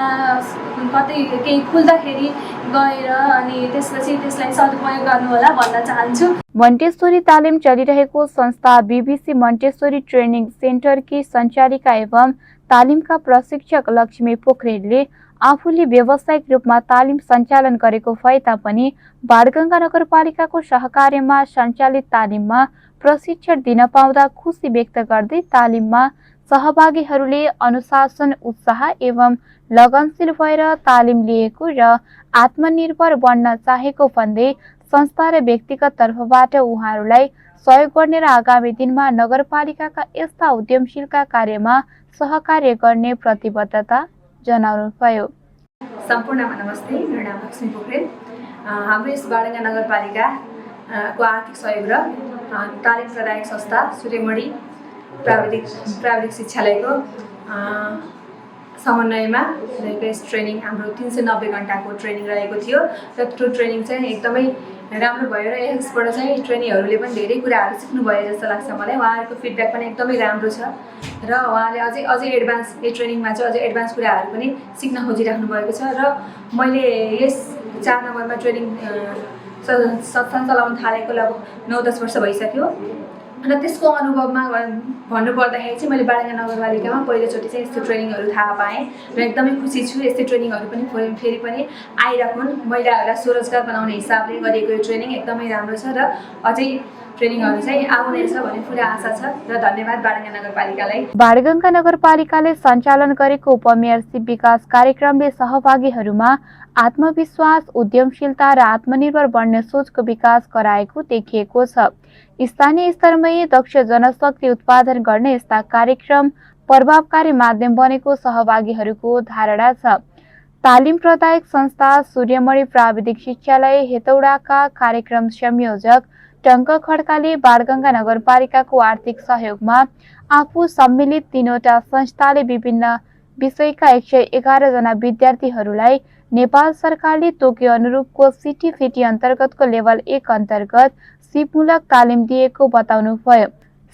कतै केही खुल्दाखेरि गएर अनि त्यसपछि त्यसलाई सदुपयोग गर्नु होला भन्न चाहन्छु। मन्टेश्वरी तालिम चलिरहेको संस्था बीबीसी मन्टेश्वरी ट्रेनिङ सेन्टरकी सञ्चालिका एवं तालिमका प्रशिक्षक लक्ष्मी पोखरेलले आफूले व्यावसायिक रूपमा तालिम सञ्चालन गरेको भए तापनि बाडगंगा नगरपालिकाको सहकार्यमा सञ्चालित तालिममा प्रशिक्षण दिन पाउँदा खुसी व्यक्त गर्दै तालिममा सहभागीहरूले अनुशासन, उत्साह एवं लगनशील भएर तालिम लिएको र आत्मनिर्भर बन्न चाहेको भन्दै संस्था र व्यक्तिगत तर्फबाट उहाँहरूलाई सहयोग गर्ने र आगामी दिनमा नगरपालिकाका यस्ता उद्यमशीलका कार्यमा सहकार्य गर्ने प्रतिबद्धता जनाउनुभयो। सम्पूर्णमा नमस्ते, मेरो नाम लक्ष्मी पोखरेल। हाम्रो यस बाडगंगा नगरपालिका को आर्थिक सहयोग र तालिम प्रदायक संस्था सूर्यमणि प्राविधिक शिक्षालयको समन्वयमा रहेको यस ट्रेनिङ हाम्रो 390 घण्टाको ट्रेनिङ रहेको थियो र त्यो ट्रेनिङ चाहिँ एकदमै राम्रो भयो र यसबाट चाहिँ ट्रेनीहरूले पनि धेरै कुराहरू सिक्नुभयो जस्तो लाग्छ मलाई। उहाँहरूको फिडब्याक पनि एकदमै राम्रो छ र उहाँले अझै एडभान्स यो ट्रेनिङमा चाहिँ अझै एडभान्स कुराहरू पनि सिक्न खोजिराख्नु भएको छ र मैले यस 4 नम्बरमा ट्रेनिङ चलाउन थालेको लगभग 9-10 वर्ष भइसक्यो र त्यसको अनुभवमा भन्नुपर्दाखेरि चाहिँ मैले बाडगंगा नगरपालिकामा पहिलोचोटि चाहिँ यस्तो ट्रेनिङहरू थाहा पाएँ र एकदमै खुसी छु। यस्तै ट्रेनिङहरू पनि फेरि पनि आइराखुन्। महिलाहरूलाई स्वरोजगार बनाउने हिसाबले गरिएको यो ट्रेनिङ एकदमै राम्रो छ र अझै ट्रेनिङहरू चाहिँ आउनेछ भन्ने पुरा आशा छ र धन्यवाद बाडगंगा नगरपालिकालाई। बाडगंगा नगरपालिकाले सञ्चालन गरेको उपमेयरसिप विकास कार्यक्रमले सहभागीहरूमा आत्मविश्वास, उद्यमशीलता र आत्मनिर्भर बन्ने सोचको विकास गराएको देखिएको छ। स्थानीय स्तरमै दक्ष जनशक्ति उत्पादन गर्ने यस्ता कार्यक्रम प्रभावकारी माध्यम बनेको सहभागीहरूको धारणा छ। तालिम प्रदायक संस्था सूर्यमणि प्राविधिक शिक्षालय हेटौडाका कार्यक्रम संयोजक टङ्क खड्काले बाडगंगा नगरपालिकाको आर्थिक सहयोगमा आफू सम्मिलित 3वटा संस्थाले विभिन्न विषयका 111 जना विद्यार्थीहरूलाई नेपाल सरकारले तोके अनुरूपको सिटिफिटी अन्तर्गतको लेभल 1 अन्तर्गत सिपमूलक तालिम दिएको बताउनुभयो।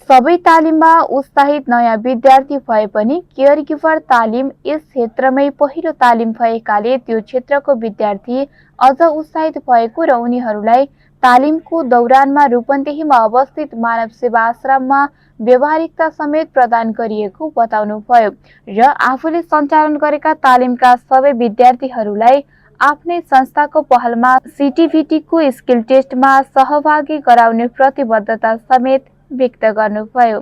सबै तालिममा उत्साहित नयाँ विद्यार्थी भए पनि केयर गिभर तालिम यस क्षेत्रमै पहिलो तालिम भएकाले त्यो क्षेत्रको विद्यार्थी अझ उत्साहित भएको र उनीहरूलाई तालिमको दौरानमा रूपन्देहीमा अवस्थित मानव सेवा आश्रममा व्यवहारिकता समेत प्रदान गरिएको बताउनुभयो र आफूले सञ्चालन गरेका तालिमका सबै विद्यार्थीहरूलाई आफ्नै संस्थाको पहलमा सिटिभिटीको स्किल टेस्टमा सहभागी गराउने प्रतिबद्धता समेत व्यक्त गर्नुभयो।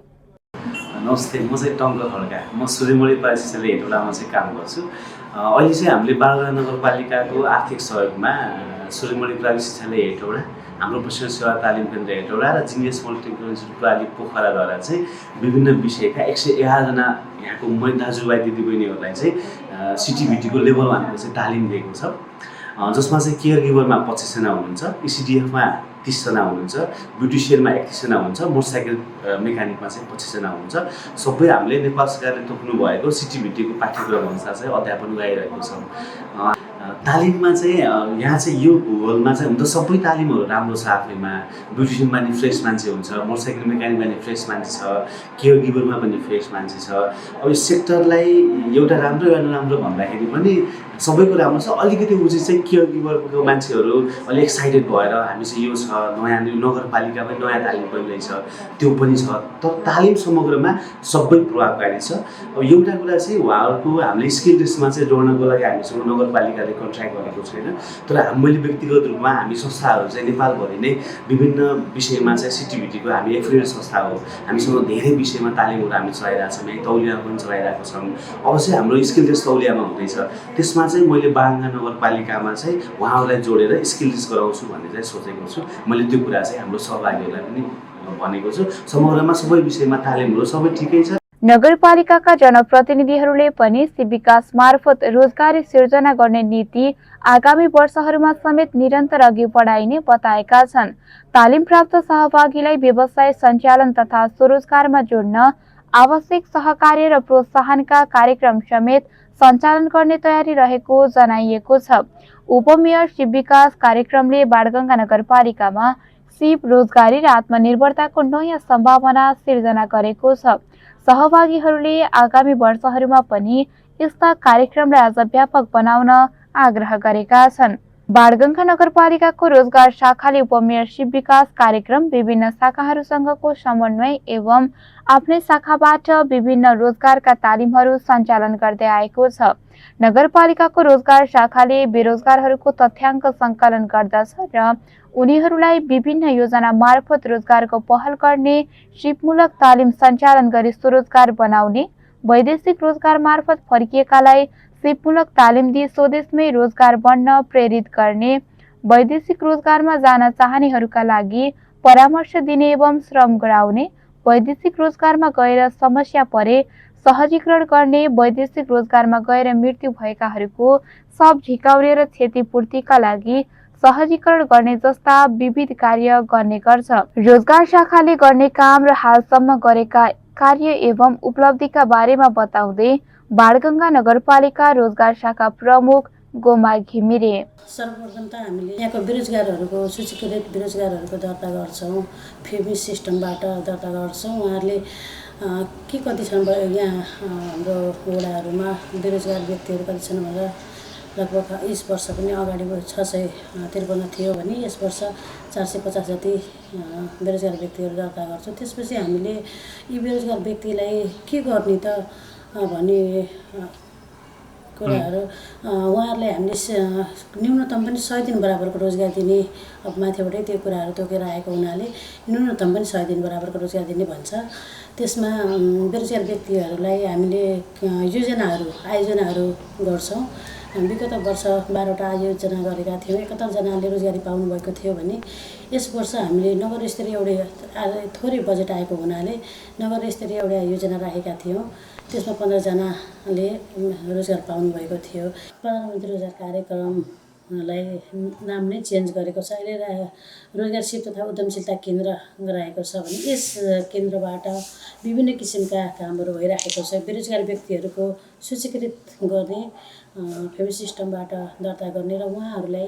नमस्ते, म चाहिँ टङ्क खड्का, म सूर्यमणि प्रशिक्षण हेटौडामा चाहिँ काम गर्छु। अहिले चाहिँ हामीले बागलुङा नगरपालिकाको आर्थिक सहयोगमा सूर्यमणि प्रशिक्षण हेटौडा, हाम्रो प्रशिक्षण सेवा तालिम केन्द्र हेटौडा र जिनियस मल्टिटेक्निकल इन्स्टिट्युट प्राली पोखराद्वारा चाहिँ विभिन्न विषयका 111 जना यहाँको दाजुभाइ दिदीबहिनीहरूलाई चाहिँ सिटिभिटीको लेभल 1 को चाहिँ तालिम दिएको छ, जसमा चाहिँ केयर गिभरमा 25 जना हुनुहुन्छ, इसिडिएफमा 30 जना हुनुहुन्छ, ब्युटिसियनमा 31 जना हुनुहुन्छ, मोटरसाइकल मेकानिकमा चाहिँ 25 जना हुनुहुन्छ। सबै हामीले नेपाल सरकारले तोक्नु भएको सिटिभिटीको पाठ्यक्रम अनुसार चाहिँ अध्यापन गराइरहेको छ। तालिममा चाहिँ यहाँ चाहिँ यो भूगोलमा चाहिँ हुन त सबै तालिमहरू राम्रो छ आफैमा। ब्युटिसियनमा नि फ्रेस मान्छे हुन्छ, मोटरसाइकल मेकानिकमा नि फ्रेस मान्छे छ, केयर गिभरमा पनि फ्रेस मान्छे छ। अब यो सेक्टरलाई एउटा राम्रो या नराम्रो भन्दाखेरि पनि सबैको राम्रो छ। अलिकति उचित चाहिँ केयर गिभरको मान्छेहरू अलिक एक्साइटेड भएर हामी चाहिँ यो छ, नयाँ नगरपालिका पनि नयाँ तालिम पनि रहेछ, त्यो पनि छ। तर तालिम समग्रमा सबै प्रभावकारी छ। अब एउटा कुरा चाहिँ उहाँहरूको हामीले स्किल टेस्टमा चाहिँ जोड्नको लागि हामीसँग नगरपालिकाले कन्ट्र्याक्ट गरेको छैन, तर मैले व्यक्तिगत रूपमा हामी संस्थाहरू चाहिँ नेपालभरि नै विभिन्न विषयमा चाहिँ सिटिभिटीको हामी एफिलिएट संस्था हो, हामीसँग धेरै विषयमा तालिमहरू हामी चलाइरहेको छौँ, यही तौलियामा पनि चलाइरहेको छौँ। अब चाहिँ हाम्रो स्किल टेस्ट तौलियामा हुँदैछ, त्यसमा चाहिँ मैले बागलुङा नगरपालिकामा चाहिँ उहाँहरूलाई जोडेर स्किल टेस्ट गराउँछु भन्ने चाहिँ सोचेको छु। मैले त्यो कुरा चाहिँ हाम्रो सहभागीहरूलाई पनि भनेको छु। समग्रमा सबै विषयमा तालिमहरू सबै ठिकै छ। नगरपालिकाका जनप्रतिनिधिहरूले पनि विकास मार्फत रोजगारी सिर्जना गर्ने नीति आगामी वर्षहरूमा समेत निरन्तर अघि बढाइने बताएका छन्। तालिम प्राप्त सहभागीलाई व्यवसाय सञ्चालन तथा स्वरोजगारमा जोड्न आवश्यक सहकार्य र प्रोत्साहनका कार्यक्रम समेत सञ्चालन गर्ने तयारी रहेको जनाइएको छ। उपमेयर शिव विकास कार्यक्रमले बाणगङ्गा नगरपालिकामा सिप रोजगारी र आत्मनिर्भरताको नयाँ सम्भावना सिर्जना गरेको छ। सहभागीहरूले आगामी वर्षहरूमा पनि यस्ता कार्यक्रमलाई अझ व्यापक बनाउन आग्रह गरेका छन्। बाणगङ्गा नगरपालिकाको रोजगार शाखाले उपमेयर शिव विकास कार्यक्रम विभिन्न शाखाहरूसँगको समन्वय एवं आफ्नै शाखाबाट विभिन्न रोजगारका तालिमहरू सञ्चालन गर्दै आएको छ। नगरपालिकाको रोजगार शाखाले बेरोजगारहरूको तथ्याङ्क सङ्कलन गर्दछ र उनीहरूलाई विभिन्न योजना मार्फत रोजगारको पहल गर्ने, सिपमूलक तालिम सञ्चालन गरी स्वरोजगार बनाउने, वैदेशिक रोजगार मार्फत फर्किएकालाई सिपमूलक तालिम दिई स्वदेशमै रोजगार बन्न प्रेरित गर्ने, वैदेशिक रोजगारमा जान चाहनेहरूका लागि परामर्श दिने एवं श्रम गराउने, वैदेशिक रोजगारमा गएर समस्या परे सहजीकरण गर्ने, वैदेशिक रोजगारमा गएर मृत्यु भएकाहरूको शव झिकाउने र क्षतिपूर्तिका लागि सहजीकरण गर्ने जस्ता विविध कार्य गर्ने गर्छ। रोजगार शाखाले गर्ने काम र हालसम्म गरेका कार्य एवं उपलब्धिका बारेमा बताउँदै बाणगङ्गा नगरपालिका रोजगार शाखा प्रमुख गोमा घिमिरे, सर्वप्रथम त हामीले यहाँको बेरोजगारहरूको सूचीकृत बेरोजगारहरूको दर्ता गर्छौँ, फेमी सिस्टमबाट दर्ता गर्छौँ। उहाँहरूले के कति छन् यहाँ हाम्रो वडाहरूमा बेरोजगार व्यक्तिहरू कति छन् भनेर लगभग यस वर्ष पनि अगाडि 653 थियो भने यस वर्ष 450 जति बेरोजगार व्यक्तिहरू दर्ता गर्छौँ। त्यसपछि हामीले यी बेरोजगार व्यक्तिलाई के गर्ने त भन्ने कुराहरू उहाँहरूलाई हामीले न्यूनतम पनि 100 दिन बराबरको रोजगार दिने, अब माथिबाटै त्यो कुराहरू तोकेर आएको हुनाले न्यूनतम पनि 100 दिन बराबरको रोजगार दिने भन्छ। त्यसमा बेरोजगार व्यक्तिहरूलाई हामीले आयोजनाहरू गर्छौँ। विगत वर्ष 12वटा आयोजना गरेका थियौँ, 71 जनाले रोजगारी पाउनुभएको थियो भने यस वर्ष हामीले नगर स्तरीय एउटा थोरै बजेट आएको हुनाले नगर स्तरीय एउटा योजना राखेका थियौँ। त्यसमा 15 जनाले रोजगार पाउनुभएको थियो। प्रधानमन्त्री रोजगार कार्यक्रमलाई नाम नै चेन्ज गरेको छ। अहिले रोजगार सिप तथा उद्यमशीलता केन्द्र गराएको छ भने यस केन्द्रबाट विभिन्न किसिमका कामहरू भइराखेको छ। बेरोजगार व्यक्तिहरूको सूचीकृत गर्ने, फेमी सिस्टमबाट दर्ता गर्ने र उहाँहरूलाई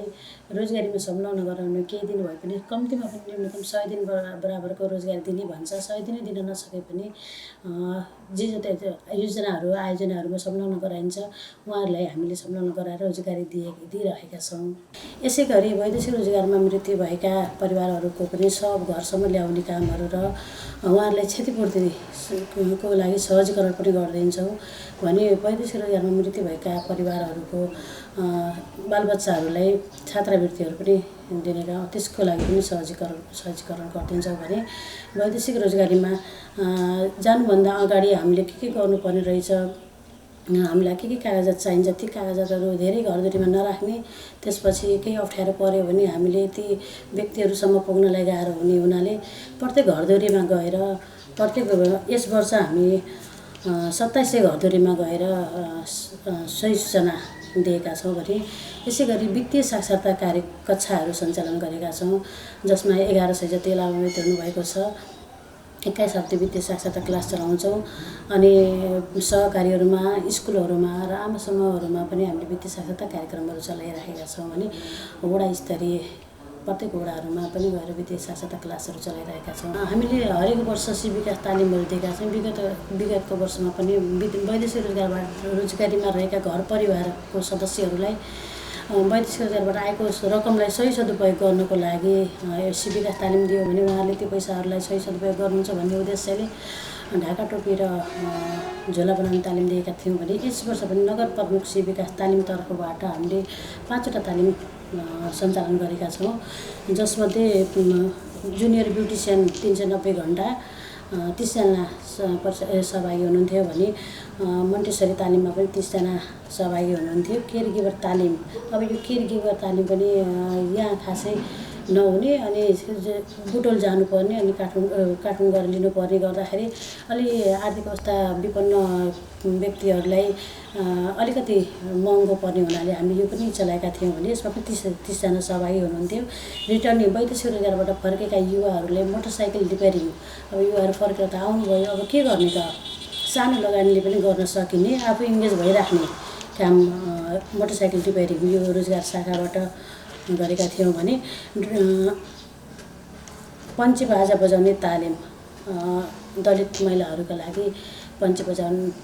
रोजगारीमा संलग्न गराउन केही दिन भए पनि कम्तीमा पनि न्यूनतम 100 दिन बराबरको रोजगार दिने भन्छ। 100 दिनै दिन नसके पनि जे जति आयोजनाहरूमा संलग्न गराइन्छ उहाँहरूलाई हामीले संलग्न गराएर रोजगारी दिइरहेका छौँ। यसै गरी वैदेशिक रोजगारमा मृत्यु भएका परिवारहरूको पनि सब घरसम्म ल्याउने कामहरू र उहाँहरूलाई क्षतिपूर्तिको लागि सहजीकरण पनि गरिदिन्छौँ भने वैदेशिक रोजगारमा मृत्यु भएका परिवारहरूको बालबच्चाहरूलाई छात्रवृत्तिहरू पनि दिने काम त्यसको लागि पनि सहजीकरण गरिदिन्छौँ भने वैदेशिक रोजगारीमा जानुभन्दा अगाडि हामीले के गर्नुपर्ने रहेछ, हामीलाई के कागजात चाहिन्छ, ती कागजातहरू धेरै घरधुरीमा नराख्ने, त्यसपछि केही अप्ठ्यारो पऱ्यो भने हामीले ती व्यक्तिहरूसम्म पुग्नलाई गाह्रो हुने हुनाले प्रत्येक घरधुरीमा गएर यस वर्ष हामी 2700 घरधुरीमा गएर सही सूचना दिएका छौँ भने यसै गरी वित्तीय साक्षरता कक्षाहरू सञ्चालन गरेका छौँ, जसमा 1100 जति लाभान्वित हुनुभएको छ। 21 हप्ते वित्तीय साक्षरता क्लास चलाउँछौँ अनि सहकारीहरूमा, स्कुलहरूमा र आमा समूहहरूमा पनि हामीले वित्तीय साक्षरता कार्यक्रमहरू चलाइराखेका छौँ भने वडा स्तरीय प्रत्येक वडाहरूमा पनि गएर वित्तीय साक्षरता क्लासहरू चलाइरहेका छौँ। हामीले हरेक वर्ष विकास तालिमहरू दिएका छौँ। विगतको वर्षमा पनि वैदेशिक रोजगारीमा रहेका घर परिवारको सदस्यहरूलाई वैदेशिक रोजगारबाट आएको रकमलाई सही सदुपयोग गर्नको लागि विकास तालिम दियो भने उहाँहरूले त्यो पैसाहरूलाई सही सदुपयोग गर्नुहुन्छ भन्ने उद्देश्यले ढाका टोपी र झोला बनाउने तालिम दिएका थियौँ भने यस वर्ष पनि नगर प्रमुख विकास तालिमतर्फबाट हामीले 5वटा तालिम सञ्चालन गरेका छौँ, जसमध्ये जुनियर ब्युटिसियन 390 घन्टा 30 जना सहभागी हुनुहुन्थ्यो भने मन्टेसरी तालिममा पनि 30 जना सहभागी हुनुहुन्थ्यो। केयर गिभर तालिम, अब यो केयर गिभर तालिम पनि यहाँ खासै नहुने अनि बुटोल जानुपर्ने अनि काठमाडौँ गएर लिनुपर्ने गर्दाखेरि अलि आर्थिक अवस्था विपन्न व्यक्तिहरूलाई अलिकति महँगो पर्ने हुनाले हामीले यो पनि चलाएका थियौँ भने यसमा पनि 30 जना सहभागी हुनुहुन्थ्यो। रिटर्निङ वैदेशिक रोजगारबाट फर्केका युवाहरूले मोटरसाइकल रिपेयरिङ, अब युवाहरू फर्केर त आउनुभयो, अब के गर्ने त, सानो लगानीले पनि गर्न सकिने आफू इङ्गेज भइराख्ने काम मोटरसाइकल रिपेयरिङ यो रोजगार शाखाबाट गरेका थियौँ भने पञ्चे बाजा बजाउने तालिम दलित महिलाहरूका लागि पञ्चे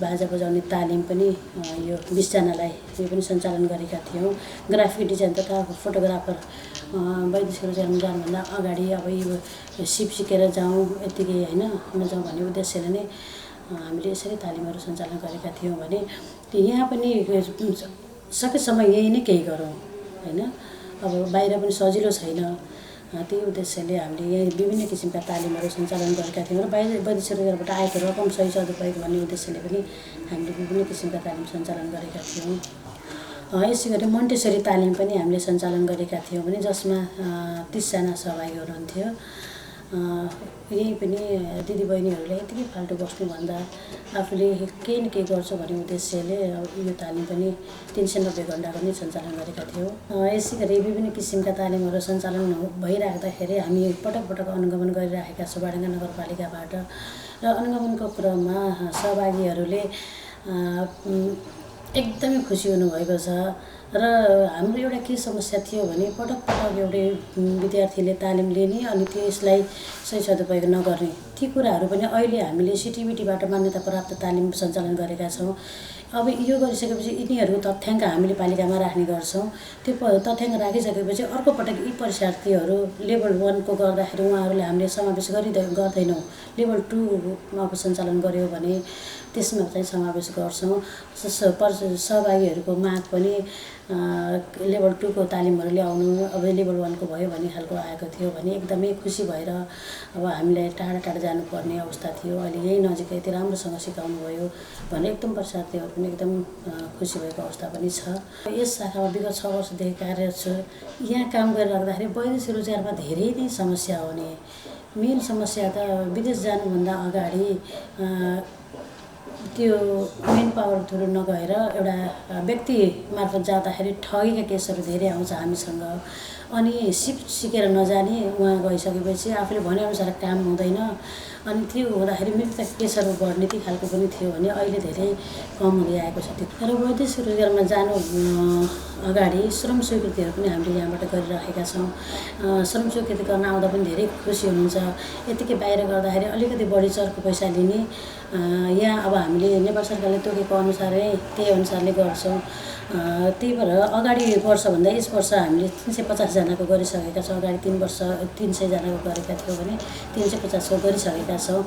बाजा बजाउने तालिम पनि यो 20 जनालाई यो पनि सञ्चालन गरेका थियौँ। ग्राफिक डिजाइन तथा फोटोग्राफर वैदेशिक रोजगारमा जानुभन्दा अगाडि अब यो सिकेर जाउँ यत्तिकै होइन नजाउँ भन्ने उद्देश्यले नै हामीले यसरी तालिमहरू सञ्चालन गरेका थियौँ भने यहाँ पनि सकेसम्म यही नै केही गरौँ होइन, अब बाहिर पनि सजिलो छैन, त्यही उद्देश्यले हामीले यही विभिन्न किसिमका तालिमहरू सञ्चालन गरेका थियौँ र वैदेशिक रोजगारबाट आएको रकम सही सदुपयोग भन्ने उद्देश्यले पनि हामीले विभिन्न किसिमका तालिम सञ्चालन गरेका थियौँ। यसै गरी मन्टेसरी तालिम पनि हामीले सञ्चालन गरेका थियौँ भने जसमा 30 जना सहभागी हुनुहुन्थ्यो। यही पनि दिदीबहिनीहरूलाई यतिकै फाल्टु बस्नुभन्दा आफूले केही न केही गर्छ भन्ने उद्देश्यले यो तालिम पनि 390 घन्टाको नै सञ्चालन गरेका थियौँ। यसै गरी विभिन्न किसिमका तालिमहरू सञ्चालन भइराख्दाखेरि हामी पटक पटक अनुगमन गरिराखेका छौँ बाडुङ्गा नगरपालिकाबाट र अनुगमनको क्रममा सहभागीहरूले एकदमै खुसी हुनुभएको छ र हाम्रो एउटा के समस्या थियो भने पटक पटक एउटै विद्यार्थीले तालिम लिने अनि त्यसलाई सही सदुपयोग नगर्ने, ती कुराहरू पनि अहिले हामीले सिटिबिटीबाट मान्यता प्राप्त तालिम सञ्चालन गरेका छौँ। अब यो गरिसकेपछि यिनीहरूको तथ्याङ्क हामीले पालिकामा राख्ने गर्छौँ। त्यो तथ्याङ्क राखिसकेपछि अर्को पटक यी परीक्षार्थीहरू लेभल 1 को गर्दाखेरि उहाँहरूले हामीले समावेश गर्दैनौँ। लेभल 2 अब सञ्चालन गऱ्यो भने त्यसमा चाहिँ समावेश गर्छौँ। सहभागीहरूको माग पनि लेभल 2 को तालिमहरू ल्याउनु, अब लेभल 1 को भयो भन्ने खालको आएको थियो भने एकदमै खुसी भएर अब हामीलाई टाढा टाढा जानुपर्ने अवस्था थियो, अहिले यही नजिकै यति राम्रोसँग सिकाउनु भयो भने एकदम परीक्षार्थीहरू पनि एकदम खुसी भएको अवस्था पनि छ। यस शाखामा विगत 6 वर्षदेखि कार्यरत छु। यहाँ काम गरिराख्दाखेरि वैदेशिक रोजगारमा धेरै नै समस्या आउने, मेन समस्या त विदेश जानुभन्दा अगाडि त्यो मेन पावर थ्रु नगएर एउटा व्यक्ति मार्फत जाँदाखेरि ठगीका केसहरू धेरै आउँछ हामीसँग अनि सिकेर नजाने, उहाँ गइसकेपछि आफूले भनेअनुसार काम हुँदैन अनि त्यो हुँदाखेरि मृत्यु केसहरू बढ्ने ती खालको पनि थियो भने अहिले धेरै कम हुँदै आएको छ। तर वैदेशिक रोजगारमा जानु अगाडि श्रम स्वीकृतिहरू पनि हामीले यहाँबाट गरिराखेका छौँ। श्रम स्वीकृति गर्न आउँदा पनि धेरै खुसी हुनुहुन्छ। यतिकै बाहिर गर्दाखेरि अलिकति बढी चर्को पैसा लिने यहाँ अब हामीले नेपाल सरकारले तोकेको अनुसारै त्यही अनुसारले गर्छौँ। त्यही भएर अगाडि वर्षभन्दा यस वर्ष हामीले 350जनाको गरिसकेका छौँ। अगाडि 3 वर्ष 300जनाको गरेका थियौँ भने 350को गरिसकेका छौँ।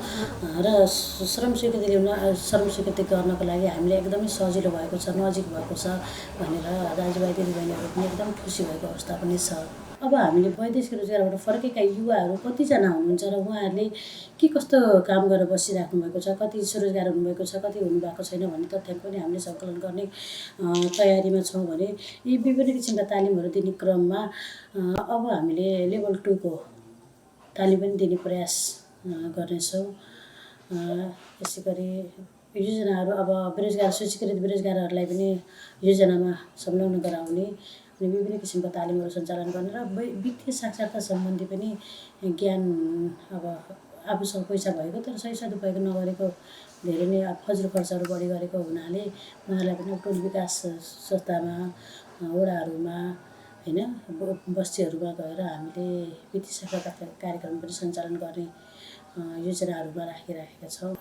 र श्रम स्वीकृति गर्नको लागि हामीले एकदमै सजिलो भएको छ, नजिक भएको छ भनेर दाजुभाइ दिदीबहिनीहरू पनि एकदम खुसी भएको अवस्था पनि छ। अब हामीले वैदेशिक रोजगारबाट फर्केका युवाहरू कतिजना हुनुहुन्छ र उहाँहरूले के कस्तो काम गरेर बसिराख्नु भएको छ, कति स्वरोजगार हुनुभएको छ, कति हुनुभएको छैन भन्ने तथ्याङ्क पनि हामीले सङ्कलन गर्ने तयारीमा छौँ भने यी विभिन्न किसिमका तालिमहरू दिने क्रममा अब हामीले लेभल 2 को तालिम पनि दिने प्रयास गर्नेछौँ। यसै गरी योजनाहरू अब बेरोजगार सूचीकृत बेरोजगारहरूलाई पनि योजनामा संलग्न गराउने अनि विभिन्न किसिमका तालिमहरू सञ्चालन गर्ने र वित्तीय साक्षरता सम्बन्धी पनि ज्ञान अब आफूसँग पैसा भएको तर सही सदुपयोग नगरेको धेरै नै फजुल खर्चहरू बढी गरेको हुनाले उहाँहरूलाई पनि टोल विकास संस्थामा वडाहरूमा होइन बस्तीहरूमा गएर हामीले वित्तीय साक्षरता कार्यक्रम पनि सञ्चालन गर्ने योजनाहरूमा राखिराखेका छौँ।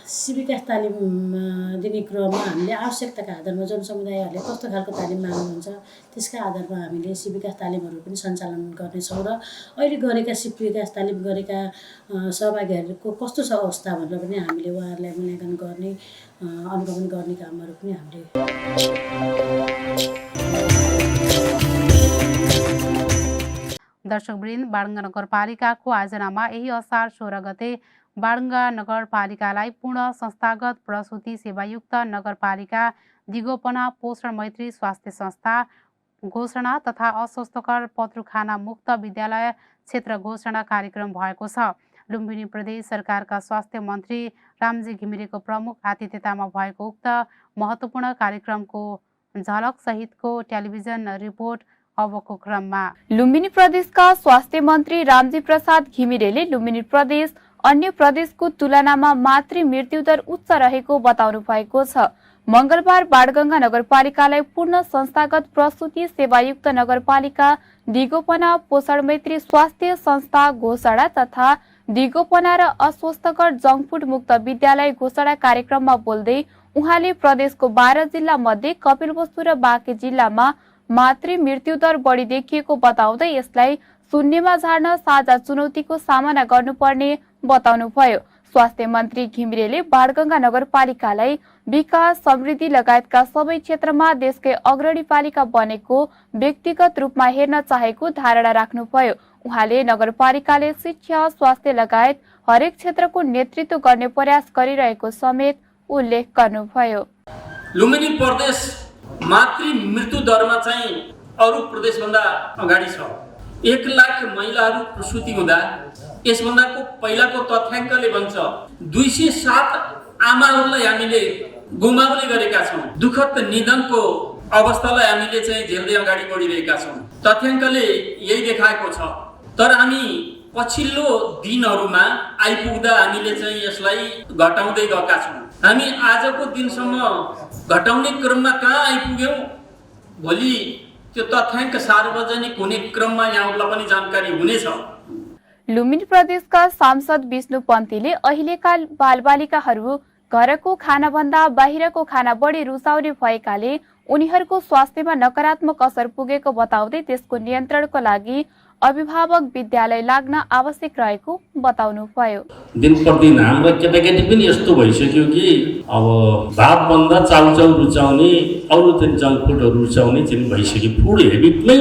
शिविका तालिम दिने क्रममा हामीले आवश्यकताका आधारमा जुन समुदायहरूले कस्तो खालको तालिम माग्नुहुन्छ त्यसका आधारमा हामीले शिविका तालिमहरू पनि सञ्चालन गर्नेछौँ र अहिले गरेका शिविका तालिम गरेका सहभागीहरूको कस्तो छ अवस्था भनेर पनि हामीले उहाँहरूलाई मूल्याङ्कन गर्ने अनुगमन गर्ने कामहरू पनि हामीले दर्शकवृन्द, बाडुङ्गा नगरपालिकाको आयोजनामा यही असार 16 गते बाडुङ्गा नगरपालिकालाई पूर्ण संस्थागत प्रसूति सेवायुक्त नगरपालिका दिगोपना पोषण मैत्री स्वास्थ्य संस्था घोषणा तथा अस्वस्थकर पत्रुखाना मुक्त विद्यालय क्षेत्र घोषणा कार्यक्रम भएको छ। लुम्बिनी प्रदेश सरकारका स्वास्थ्य मन्त्री रामजी घिमिरेको प्रमुख आतिथ्यतामा भएको उक्त महत्त्वपूर्ण कार्यक्रमको झलक सहितको टेलिभिजन रिपोर्ट अबको क्रममा। लुम्बिनी प्रदेशका स्वास्थ्य मन्त्री रामजी प्रसाद घिमिरेले लुम्बिनी प्रदेश अन्य प्रदेशको तुलनामा मातृ मृत्युदर उच्च रहेको बताउनु भएको छ। मंगलबार बाणगंगा नगरपालिकालाई पूर्ण संस्थागत प्रसूति सेवायुक्त नगरपालिका दिगोपना पोषण मैत्री स्वास्थ्य संस्था घोषणा तथा दिगोपना र अस्वस्थकर जङ्क फुड मुक्त विद्यालय घोषणा कार्यक्रममा बोल्दै उहाँले प्रदेशको 12 जिल्ला मध्ये कपिलवस्तु र बाँके जिल्लामा मातृ मृत्युदर बढी देखिएको बताउँदै यसलाई शून्यमा झार्न साझा चुनौतीको सामना गर्नुपर्ने बताउनुभयो। स्वास्थ्य मन्त्री घिमिरेले बाणगंगा नगरपालिकालाई विकास समृद्धि लगायतका सबै क्षेत्रमा देशकै अग्रणी पालिका बनेको व्यक्तिगत रूपमा हेर्न चाहेको धारणा राख्नुभयो। उहाँले नगरपालिकाले शिक्षा स्वास्थ्य लगायत हरेक क्षेत्रको नेतृत्व गर्ने प्रयास गरिरहेको समेत उल्लेख गर्नुभयो। लुम्बिनी प्रदेश मातृ मृत्यु दरमा चाहिँ अरू प्रदेशभन्दा अगाडि छ। 1 लाख महिलाहरू प्रसुति हुँदा यसभन्दाको पहिलाको तथ्याङ्कले भन्छ 207 आमाहरूलाई हामीले गुमाउने गरेका छौँ। दुःखद निधनको अवस्थालाई हामीले चाहिँ झेल्दै अगाडि बढिरहेका छौँ। तथ्याङ्कले यही देखाएको छ। तर हामी पछिल्लो दिनहरूमा आइपुग्दा हामीले चाहिँ यसलाई घटाउँदै गएका छौँ। हामी आजको दिनसम्म घटाउने क्रममा कहाँ आइपुग्यौँ? भोलि त्यो तथ्याङ्क सार्वजनिक हुने क्रममा यहाँहरूलाई पनि जानकारी हुनेछ। लुम्बिनी प्रदेशका सांसद विष्णु पन्तीले अहिलेका बालबालिकाहरू घरको खानाभन्दा बाहिरको खाना बढी रुचाउने भएकाले उनीहरूको स्वास्थ्यमा नकारात्मक असर पुगेको बताउँदै त्यसको नियन्त्रणको लागि अभिभावक विद्यालय लाग्न आवश्यक रहेको बताउनुभयो। दिन प्रतिदिन हाम्रो केटाकेटी पनि यस्तो भइसक्यो कि अब भातभन्दा चाउचाउ रुचाउने अरू चाहिँ जङ्क फुडहरू रुचाउने चाहिँ भइसक्यो। फुड हेबिटमै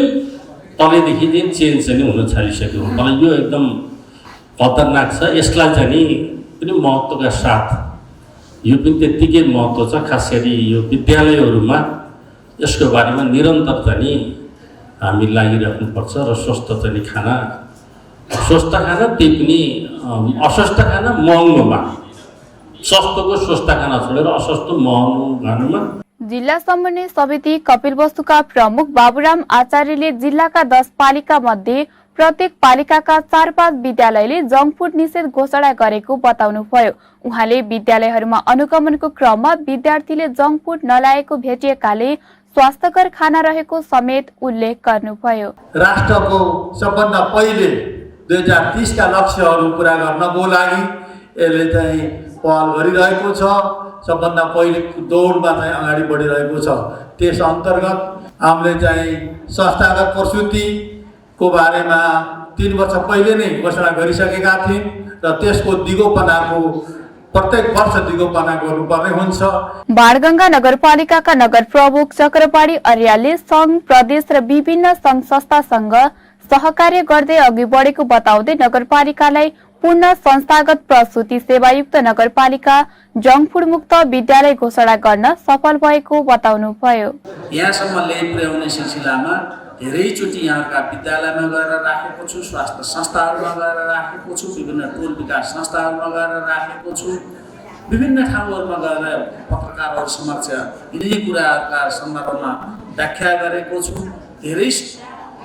तलैदेखि चाहिँ चेन्ज चाहिँ हुन थालिसक्यो। मलाई यो एकदम खतरनाक छ। यसलाई चाहिँ नि पनि महत्त्वका साथ यो पनि त्यत्तिकै महत्त्व छ। खास गरी यो विद्यालयहरूमा यसको बारेमा निरन्तर चाहिँ हामी लागिराख्नुपर्छ र स्वस्थ चाहिँ खाना स्वस्थ खाना त्यही पनि अस्वस्थ खाना महँगोमा सस्तोको स्वस्थ खाना छोडेर अस्वस्थ महँगो खानामा। जिल्ला समन्वय समिति कपिलवस्तुका प्रमुख बाबुराम आचार्यले जिल्लाका 10 पालिका मध्ये प्रत्येक पालिकाका 4-5 विद्यालयले जङ्क फुड निषेध घोषणा गरेको बताउनुभयो। उहाँले विद्यालयहरूमा अनुगमनको क्रममा विद्यार्थीले जङ्क फुड नलाएको भेटिएकाले स्वास्थ्यकर खाना रहेको समेत उल्लेख गर्नुभयो। राष्ट्रको सबभन्दा पहिले 2030 का लक्ष्यहरू पूरा गर्नको लागि यसले चाहिँ पहल गरिरहेको छ, सबभन्दा पहिले दौडमा चाहिँ अगाडि बढिरहेको छ। त्यस अन्तर्गत हामीले चाहिँ संस्थागत प्रस्तुतिको बारेमा 3 वर्ष पहिले नै घोषणा गरिसकेका थियौँ र त्यसको दिगोपनाको प्रत्येक वर्ष दिगोपना गर्नुपर्ने हुन्छ। बाणगंगा नगरपालिकाका नगर प्रमुख चक्रपाणी अर्यालले संघ प्रदेश र विभिन्न संघ संस्थासँग सहकार्य गर्दै अघि बढेको बताउँदै नगरपालिकालाई पूर्ण संस्थागत प्रसूति सेवायुक्त नगरपालिका जङ्क फुड मुक्त विद्यालय घोषणा गर्न सफल भएको बताउनुभयो। यहाँसम्म ल्याइ पुर्याउने सिलसिलामा धेरैचोटि यहाँका विद्यालयमा गएर राखेको छु, स्वास्थ्य संस्थाहरूमा गएर राखेको छु, विभिन्न टोल विकास संस्थाहरूमा गएर राखेको छु, विभिन्न ठाउँहरूमा गएर पत्रकारहरू समक्ष यिनै कुराहरूका सन्दर्भमा व्याख्या गरेको छु। धेरै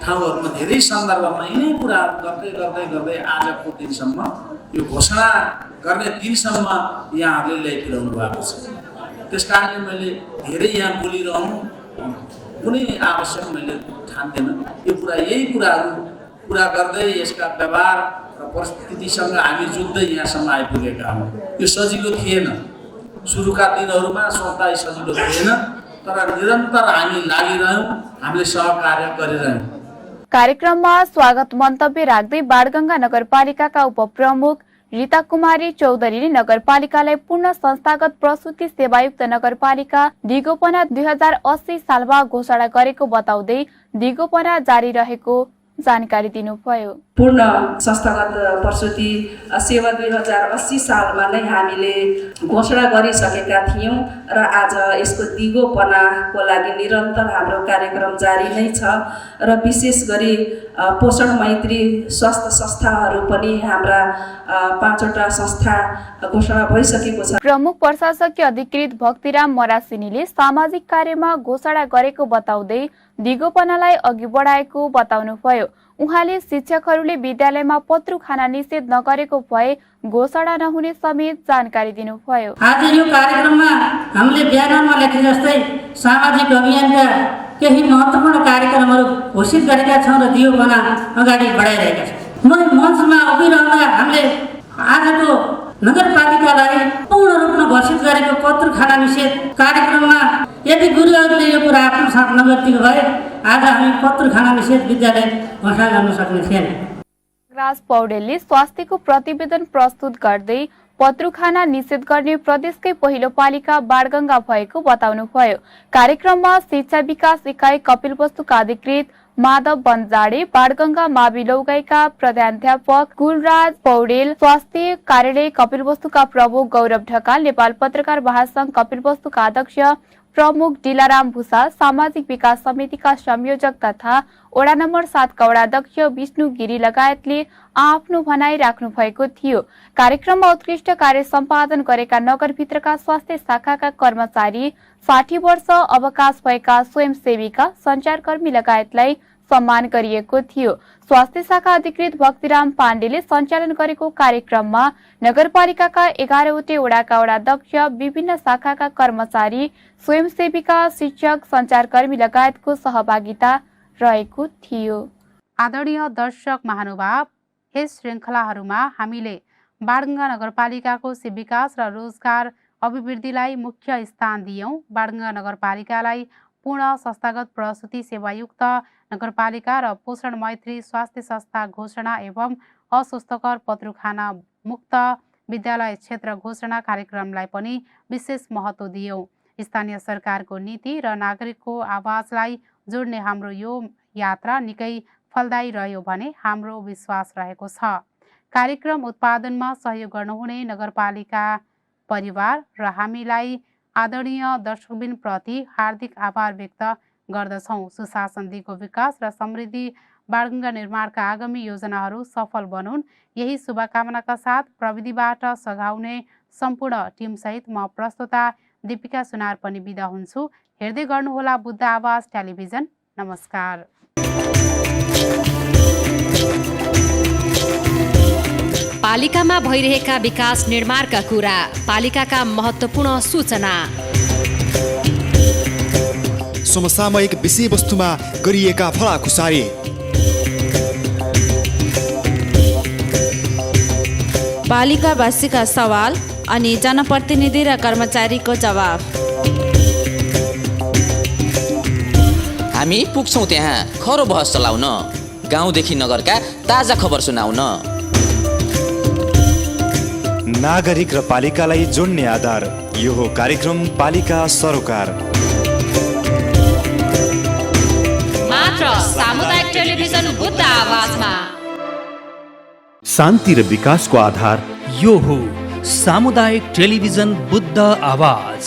ठाउँहरूमा धेरै सन्दर्भमा यिनै कुराहरू गर्दै गर्दै गर्दै आजको दिनसम्म यो घोषणा गर्ने दिनसम्म यहाँहरूले ल्याइपुर्याउनु भएको छ। त्यस कारणले मैले धेरै यहाँ बोलिरहनु कुनै आवश्यक मैले ठान्दैन। यो कुरा यही कुराहरू कुरा गर्दै यसका व्यवहार र परिस्थितिसँग हामी जुझ्दै यहाँसम्म आइपुगेका हौँ। यो सजिलो थिएन, सुरुका दिनहरूमा सोच्दा सजिलो थिएन, तर निरन्तर हामी लागिरह्यौँ, हामीले सहकार्य गरिरह्यौँ। कार्यक्रममा स्वागत मन्तव्य राख्दै बाणगंगा नगरपालिकाका उपप्रमुख रीता कुमारी चौधरीले नगरपालिकालाई पूर्ण संस्थागत प्रसूति सेवायुक्त नगरपालिका दिगोपना 2080 सालमा घोषणा गरेको बताउँदै दिगोपना जारी रहेको जानकारी दिनुभयो। पूर्ण संस्थागत प्रसूति सेवा 2080 सालमा नै हामीले घोषणा गरिसकेका थियौँ र आज यसको दिगोपनाको लागि निरन्तर हाम्रो कार्यक्रम जारी नै छ र विशेष गरी पोषण मैत्री स्वास्थ्य संस्थाहरू पनि हाम्रा 5वटा संस्था घोषणा भइसकेको छ। प्रमुख प्रशासकीय अधिकृत भक्तिराम मरासिनीले सामाजिक कार्यमा घोषणा गरेको बताउँदै दिगोपनालाई अघि बढाएको बताउनुभयो। उहाँले शिक्षकहरूले विद्यालयमा पत्रु खाना निषेध नगरेको भए घोषणा नहुने समेत जानकारी दिनुभयो। आज यो कार्यक्रममा हामीले ब्यानरमा लेखे जस्तै सामाजिक अभियानका केही महत्त्वपूर्ण कार्यक्रमहरू घोषित गरेका छौँ र दिगोपना अगाडि बढाइरहेका छौँ। म मञ्चमा उभिरहँदा हामीले आजको नगरपालिकालाई पूर्ण रूपमा घोषित गरेको पत्रु खाना निषेध कार्यक्रममा यदि गुरुहरूले यो कुरा आत्मसात नगरिदिएको भए आज हामी पत्रु खाना निषेध विद्यालय घोषणा गर्न सक्ने थिएन। राज पौडेलले स्वास्थ्यको प्रतिवेदन प्रस्तुत गर्दै पत्रुखाना निषेध गर्ने प्रदेशकै पहिलो पालिका बाणगंगा भएको बताउनुभयो। कार्यक्रममा शिक्षा विकास इकाइ कपिलवस्तुका अधिकृत माधव बन्जाडे, बाणगंगा मावि लौगाईका प्रधानाध्यापक कुलराज पौडेल, स्वास्थ्य कार्यालय कपिलवस्तुका प्रमुख गौरव ढकाल, नेपाल पत्रकार महासंघ कपिलवस्तुका अध्यक्ष प्रमुख डिलाराम भूषा, सामाजिक विकास समितिका संयोजक तथा वडा नम्बर 7 का वडाध्यक्ष विष्णु गिरी लगायतले आफ्नो भनाई राख्नु भएको थियो। कार्यक्रममा उत्कृष्ट कार्य सम्पादन गरेका नगरभित्रका स्वास्थ्य शाखाका कर्मचारी, 60 वर्ष अवकाश भएका स्वयंसेवीका, सञ्चारकर्मी लगायतलाई सम्मान गरिएको थियो। स्वास्थ्य शाखा अधिकृत भक्तिराम पाण्डेले सञ्चालन गरेको कार्यक्रममा नगरपालिकाका 11वटै वडाका वडाध्यक्ष, विभिन्न शाखाका कर्मचारी, स्वयंसेविका, शिक्षक, सञ्चारकर्मी लगायतको सहभागिता रहेको थियो। आदरणीय दर्शक महानुभाव, यस श्रृङ्खलाहरूमा हामीले बाणगंगा नगरपालिकाको विकास र रोजगार अभिवृद्धिलाई मुख्य स्थान दियौं। बाणगंगा नगरपालिकालाई पूर्ण संस्थागत प्रसूति सेवायुक्त नगरपालिका र पोषण मैत्री स्वास्थ्य संस्था घोषणा एवं अस्वस्थकर पत्रुखाना मुक्त विद्यालय क्षेत्र घोषणा कार्यक्रमलाई पनि विशेष महत्त्व दियौं। स्थानीय सरकारको नीति र नागरिकको आवाजलाई जोड्ने हाम्रो यो यात्रा निकै फलदायी रह्यो भन्ने हाम्रो विश्वास रहेको छ। कार्यक्रम उत्पादनमा सहयोग गर्नुहुने नगरपालिका परिवार र हामीलाई आदरणीय दर्शकबिन प्रति हार्दिक आभार व्यक्त गर्दछौँ। सुशासन, दिगो विकास र समृद्धि बाणगंगा निर्माणका आगामी योजनाहरू सफल बनुन्, यही शुभकामनाका साथ प्रविधिबाट सघाउने सम्पूर्ण टिमसहित म प्रस्तोता दीपिका सुनार पनि बिदा हुन्छु। हेर्दै गर्नुहोला बुद्ध आवाज टेलिभिजन। नमस्कार। पालिकामा भइरहेका विकास निर्माणका कुरा, पालिकाका महत्त्वपूर्ण सूचना, समसामयिक विषयवस्तुमा गरिएका भलाकुसारी, पालिकावासीका सवाल अनि जनप्रतिनिधि र कर्मचारीको जवाफ। हामी पुग्छौँ त्यहाँ खरो बहस चलाउन, गाउँदेखि नगरका ताजा खबर सुनाउन। नागरिक र पालिकालाई जोड्ने आधार, यो हो कार्यक्रम पालिका सरोकार। मात्र सामुदायिक टेलिभिजन बुद्ध आवाजमा। शान्ति र विकासको आधार यो हो सामुदायिक टेलिभिजन बुद्ध आवाज।